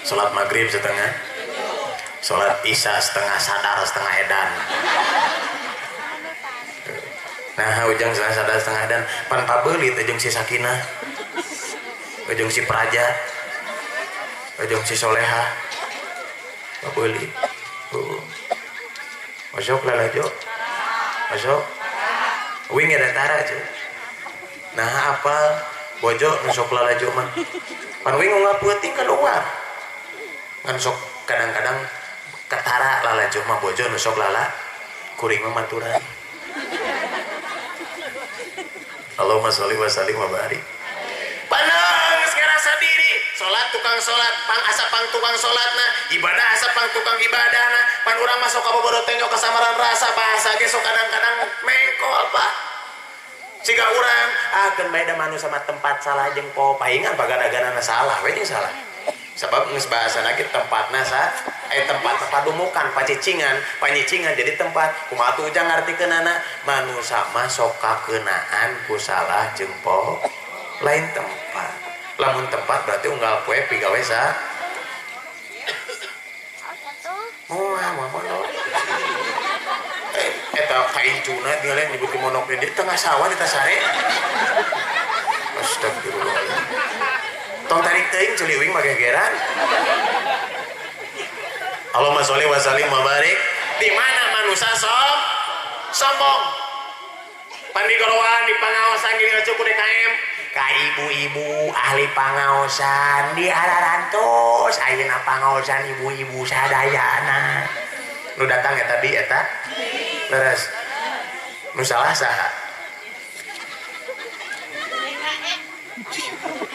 salat maghrib setengah, salat isya setengah sadar setengah edan. Nah, Ujang setengah sadar setengah edan, pan pabeulit jeung si Sakinah, jeung si Praja, jeung si Soleha, pabeulit. Masuk lalajo, masuk. Wing ada tara aja. Nah, apa bojo nu sok lalajo mah? Pan wing unggal peuting keluar. Ngan sok kadang-kadang ketara lalajo mah bojo nu sok lala kuring mah maturan. Allahumma sholli wa sallim wa barik. Panang geus ngarasa diri, salat tukang salat, pang asa pang tukang salatna, ibadah asa pang tukang ibadahna, pan urang masuk ka bobodo teh kasamaran rasa bahasa ge sok kadang-kadang mengkol Pak. Siga urang keun bae da manusia mah tempat salah jeung poho paingan pagadaganana salah we jeung salah. Sebab geus bahasana ge tempatna sa tempat padumukan pacicingan panyicingan jadi tempat kumaha atuh Ujang ngartikeunana manusa mah sok kakeunaan ku salah jeung poho lain tempat. Lamun tempat berarti unggal poe pigawe sa moal moal mondok. Eta kaincuna dia nyebut monok di tengah sawah di tasare. Astagfirullah. Tong tarik teuing ceuli uing mah gegeran. Allahumma sholli wa sallim wa barik. Di mana manusia sombong? Pan di gorowan di pangaosan gini ngacu ku DKM. Ka ibu-ibu ahli pangaosan di ararantos ayeuna pangaosan ibu-ibu sadayana. Nu datang eta di eta? Leres. Nu salah saha?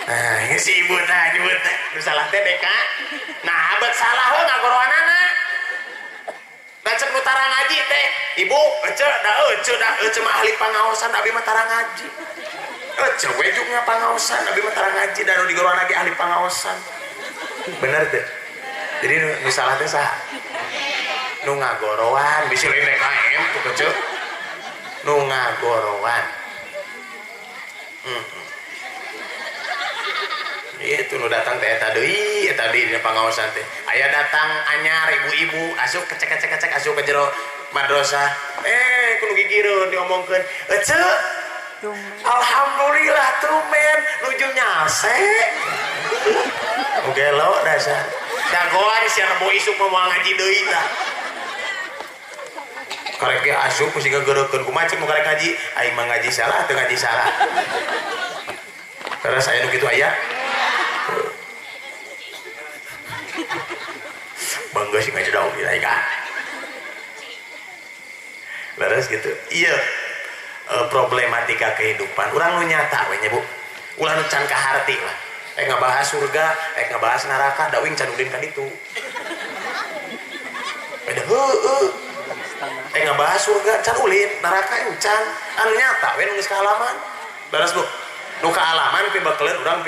Nah, ini si ibu tah nyebut teh. Nu salah teh DK. Nah, abet salah we ngagorowanana. Da cek nu tara ngaji teh, ibu ece da ece mah ahli pangaosan abi mah tara ngaji. Ece we juga pangaosan abi mah tara ngaji da nu digorowan lagi ahli pangaosan. Bener teh. Jadi nu salah teh saha? Nu ngagorowan bisi lain DKM tuh kecil. Nu ngagorowan. Itu nu datang teh eta deui, eta deui dina pangaosan teh. Aya datang anyar ibu-ibu asup kecek-kecek-kecek asup ke jero madrasah. Kudu gigireun diomongkeun. Ece. Alhamdulillah tumben nuju nyase. Nu gelo dasar. Dagoan sia rebo isuk mah moal ngaji deui tah. Karek ge asup mesti ngageurekeun kumaha cek nu karek ngaji, aing mah ngaji salah teu ngaji salah. Terus aya nu kitu aya. Bangga sih ngaji daun kita kan. Leres gitu. Iya, problematika kehidupan. Urang nu nyata we nya Bu. Ulah nu can kaharti lah. Ngabahas surga, ngabahas neraka, da uing can ulin ka ditu. Beda heueuh. Ngabahas surga can ulin, neraka can. Anu nyata we nu geus kaalaman. Leres Bu. Nu kaalaman pibekeleun urang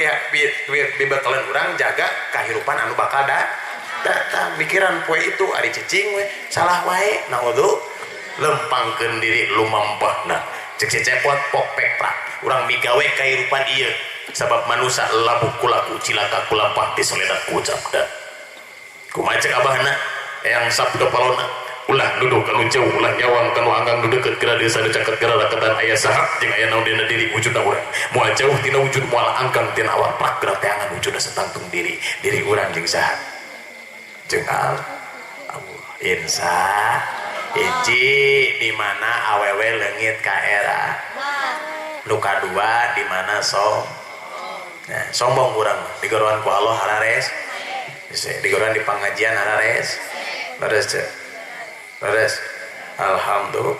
pibekeleun urang jaga kahirupan anu bakal datang. Mikiran poe itu ari cicing we salah wae naudzu lempangkeun diri lumampahna. Cek si cepot pok pek prak. Urang migawe kahirupan ieu sabab manusa labuh kulaku cilaka kulampah ti soledat ku ucapna. Kumaha cek abahna eyang sabda palona ulah nuduh kanu jauh ulah nyawang kanu anggang nu deukeut geura desa nu caket geura raketan aya saha jeung aya naon dina diri wujudna urang moal jauh tina wujud moal anggang tina awal prak geura teangan wujudna satangtung diri diri urang jeung saha jeung Allah insya hiji di mana awewe leungit ka era nu kadua di mana nah, sombong urang digoroan ku Allah harares digoroan di pangajian harares leres leres alhamdulillah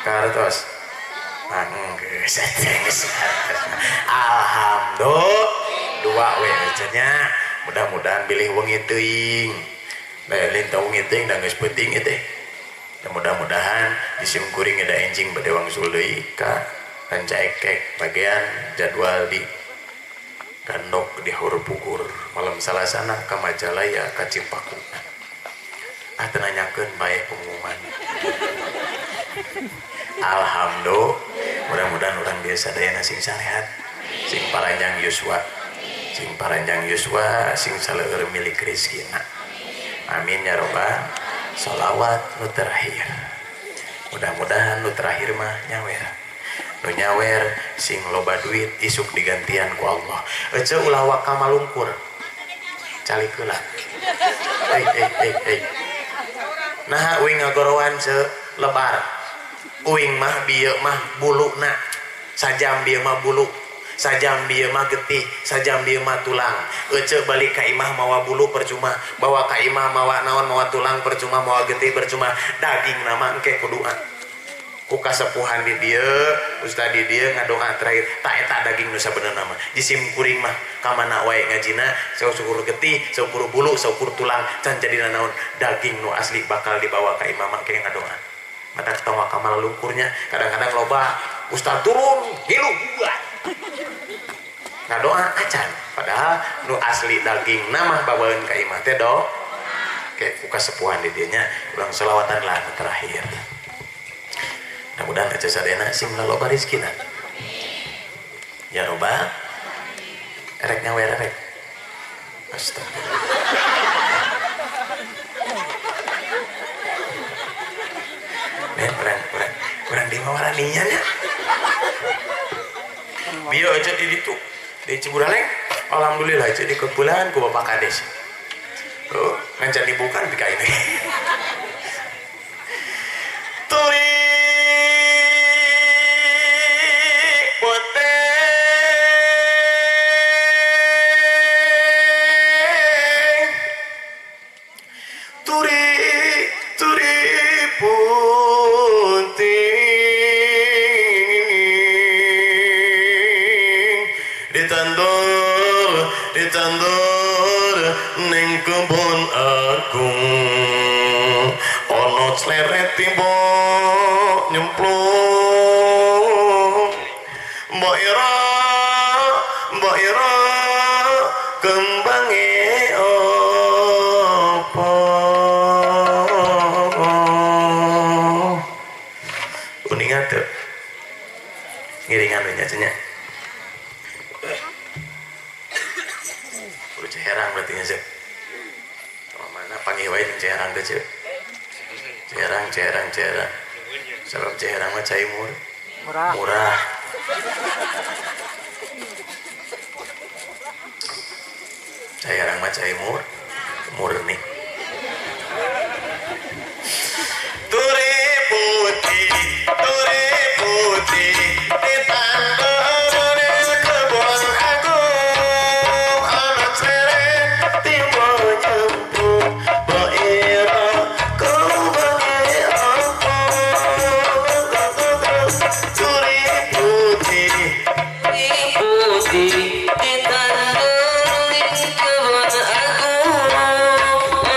kartos manggeus alhamdulillah dua we nya mudah-mudahan bilih wengi teuing lintang wengi teuing da geus peuting ieu teh mudah-mudahan disim kuring da enjing bade wangsul deui ka Rancaekek bagian jadwal di Gandok di Haur Pugur malam Salasana ka Majalaya ka Cimpaku. Ah teu nanyakeun bae pengumuman. Alhamdulillah mudah-mudahan urang dieu sadayana sing sarehat, sing paranjang yuswa, sing paranjang yuswa, sing saleueur milik rezekina. Amin ya robbal. Sholawat nu terakhir. Mudah-mudahan nu terakhir mah nyawer. Nu nyawer sing loba duit isuk digantian ku Allah. Ece ulah waka malungkur. Calik heula. Nah uing ngagorowan lebar. Uing mah bieu mah buluna. Sajam bieu mah bulu. Sajam bieu mah getih, sajam bieu mah tulang. Ece balik ka imah mawa bulu percuma, bawa ka imah mawa naon mawa tulang percuma, mawa getih percuma. Daging nama engke kuduan. Ku kasepuhan di dieu, ustad di dieu ngadoa terakhir, tak eta daging nu sabenerna mah. Jisim kuring mah ka mana wae ngajina, saukur getih, saukur bulu, saukur tulang, can jadi nanaon. Daging nu asli bakal dibawa ka imah mah ke ngadoa. Mata tong ka malalungkurnya, kadang-kadang loba ustad turun, ngilu buat. Ngadoa acan, padahal nu asli daging nama babaeun ka imah teh do. Ke ku kasepuhan di dieu nya, urang selawatan lah terakhir. Mudah-mudahan aja sadayana sing loba rezekina. Ya roba. Erek nyawer erek. Astagfirullah. Men urang di mawaraninya nya. Bieu aja di ditu di Ciburaleng. Alhamdulillah aja di kebulan ku Bapak Kades. Oh, ngancan dibukan pika ini. Turi ditandur ning kebon agung ana cleret tiba nyemplung mbok ira kembange apa uninga teu ngiringan we nya kudu Ciherang berarti nya Cek. Mana panggih wae jeung Ciherang teh Cek. Ciherang Ciherang Ciherang. Sabab Ciherang mah cai murah. Murah. Ciherang mah cai murni. Turi putih ditandur kebon agung ana ceret tiba nyemplung mbok ira kembange apa turi putih ditandur kebon agung.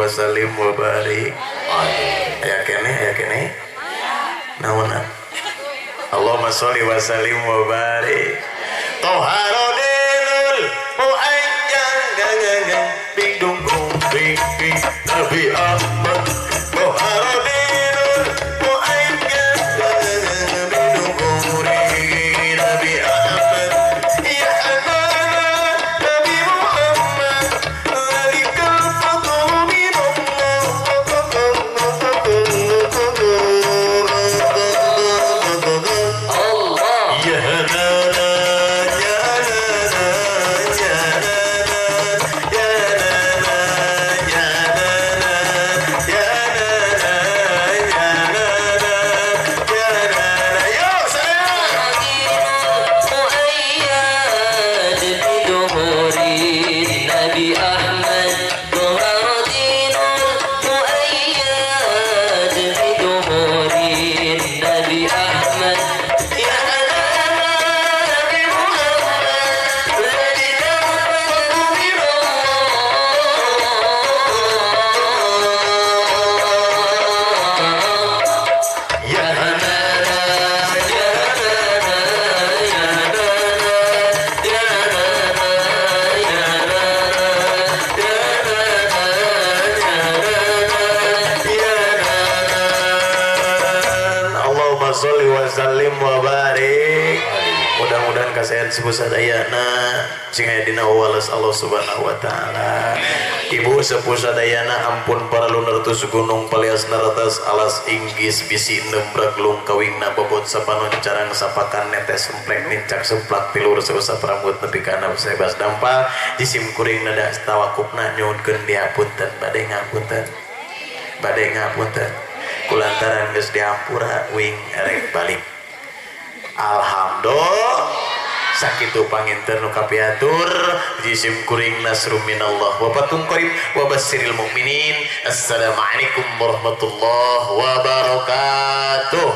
Salim wa barik. Aya keneh naonan. Allahumma sholli wa sallim wa barik. Toharodinul muayyan bidung bing bing Nabi Ahmad. Toharodinul muayyan bidung bing Nabi Ahmad. Ya Ahmad Nabi Muhammad. Zalikal fadlu min Allah. Ya na na ya na na ya na na ya na na ya na na ya na na ya na na ya na na. Yo saya مؤيد بدهور النبي أحمد. ظهر دين المؤيد بدهور النبي أحمد. يا نبي محمد ذلك الفضل من الله. Ya na na ya na na ya na na ya na na ya na na ya na na ya na na ya na na. Allahumma sholli wa sallim wa barik. Mudah-mudahan kasehat sepuh sadayana sing aya dina wales Allah Subhanahu wa taala. Ibu sepuh sadayana ampun para lunertus gunung palias naratas alas inggis bisi nembrek lungkawingna bobot sapanon carang sapakan netes semplek nincak semplak tilur sausap rambut nepi ka sebas dampal jisim kuring nada tawakupna nyuhunkeun dihapunten bade ngapunten bade ngapunten kulantaran geus dihampura wing erek balik. Alhamdulillah sakitu panginten nu kapiatur jisim kuring nasrum minallah wa fathun qarib wa basyiril mukminin. Assalamualaikum warahmatullahi wabarakatuh.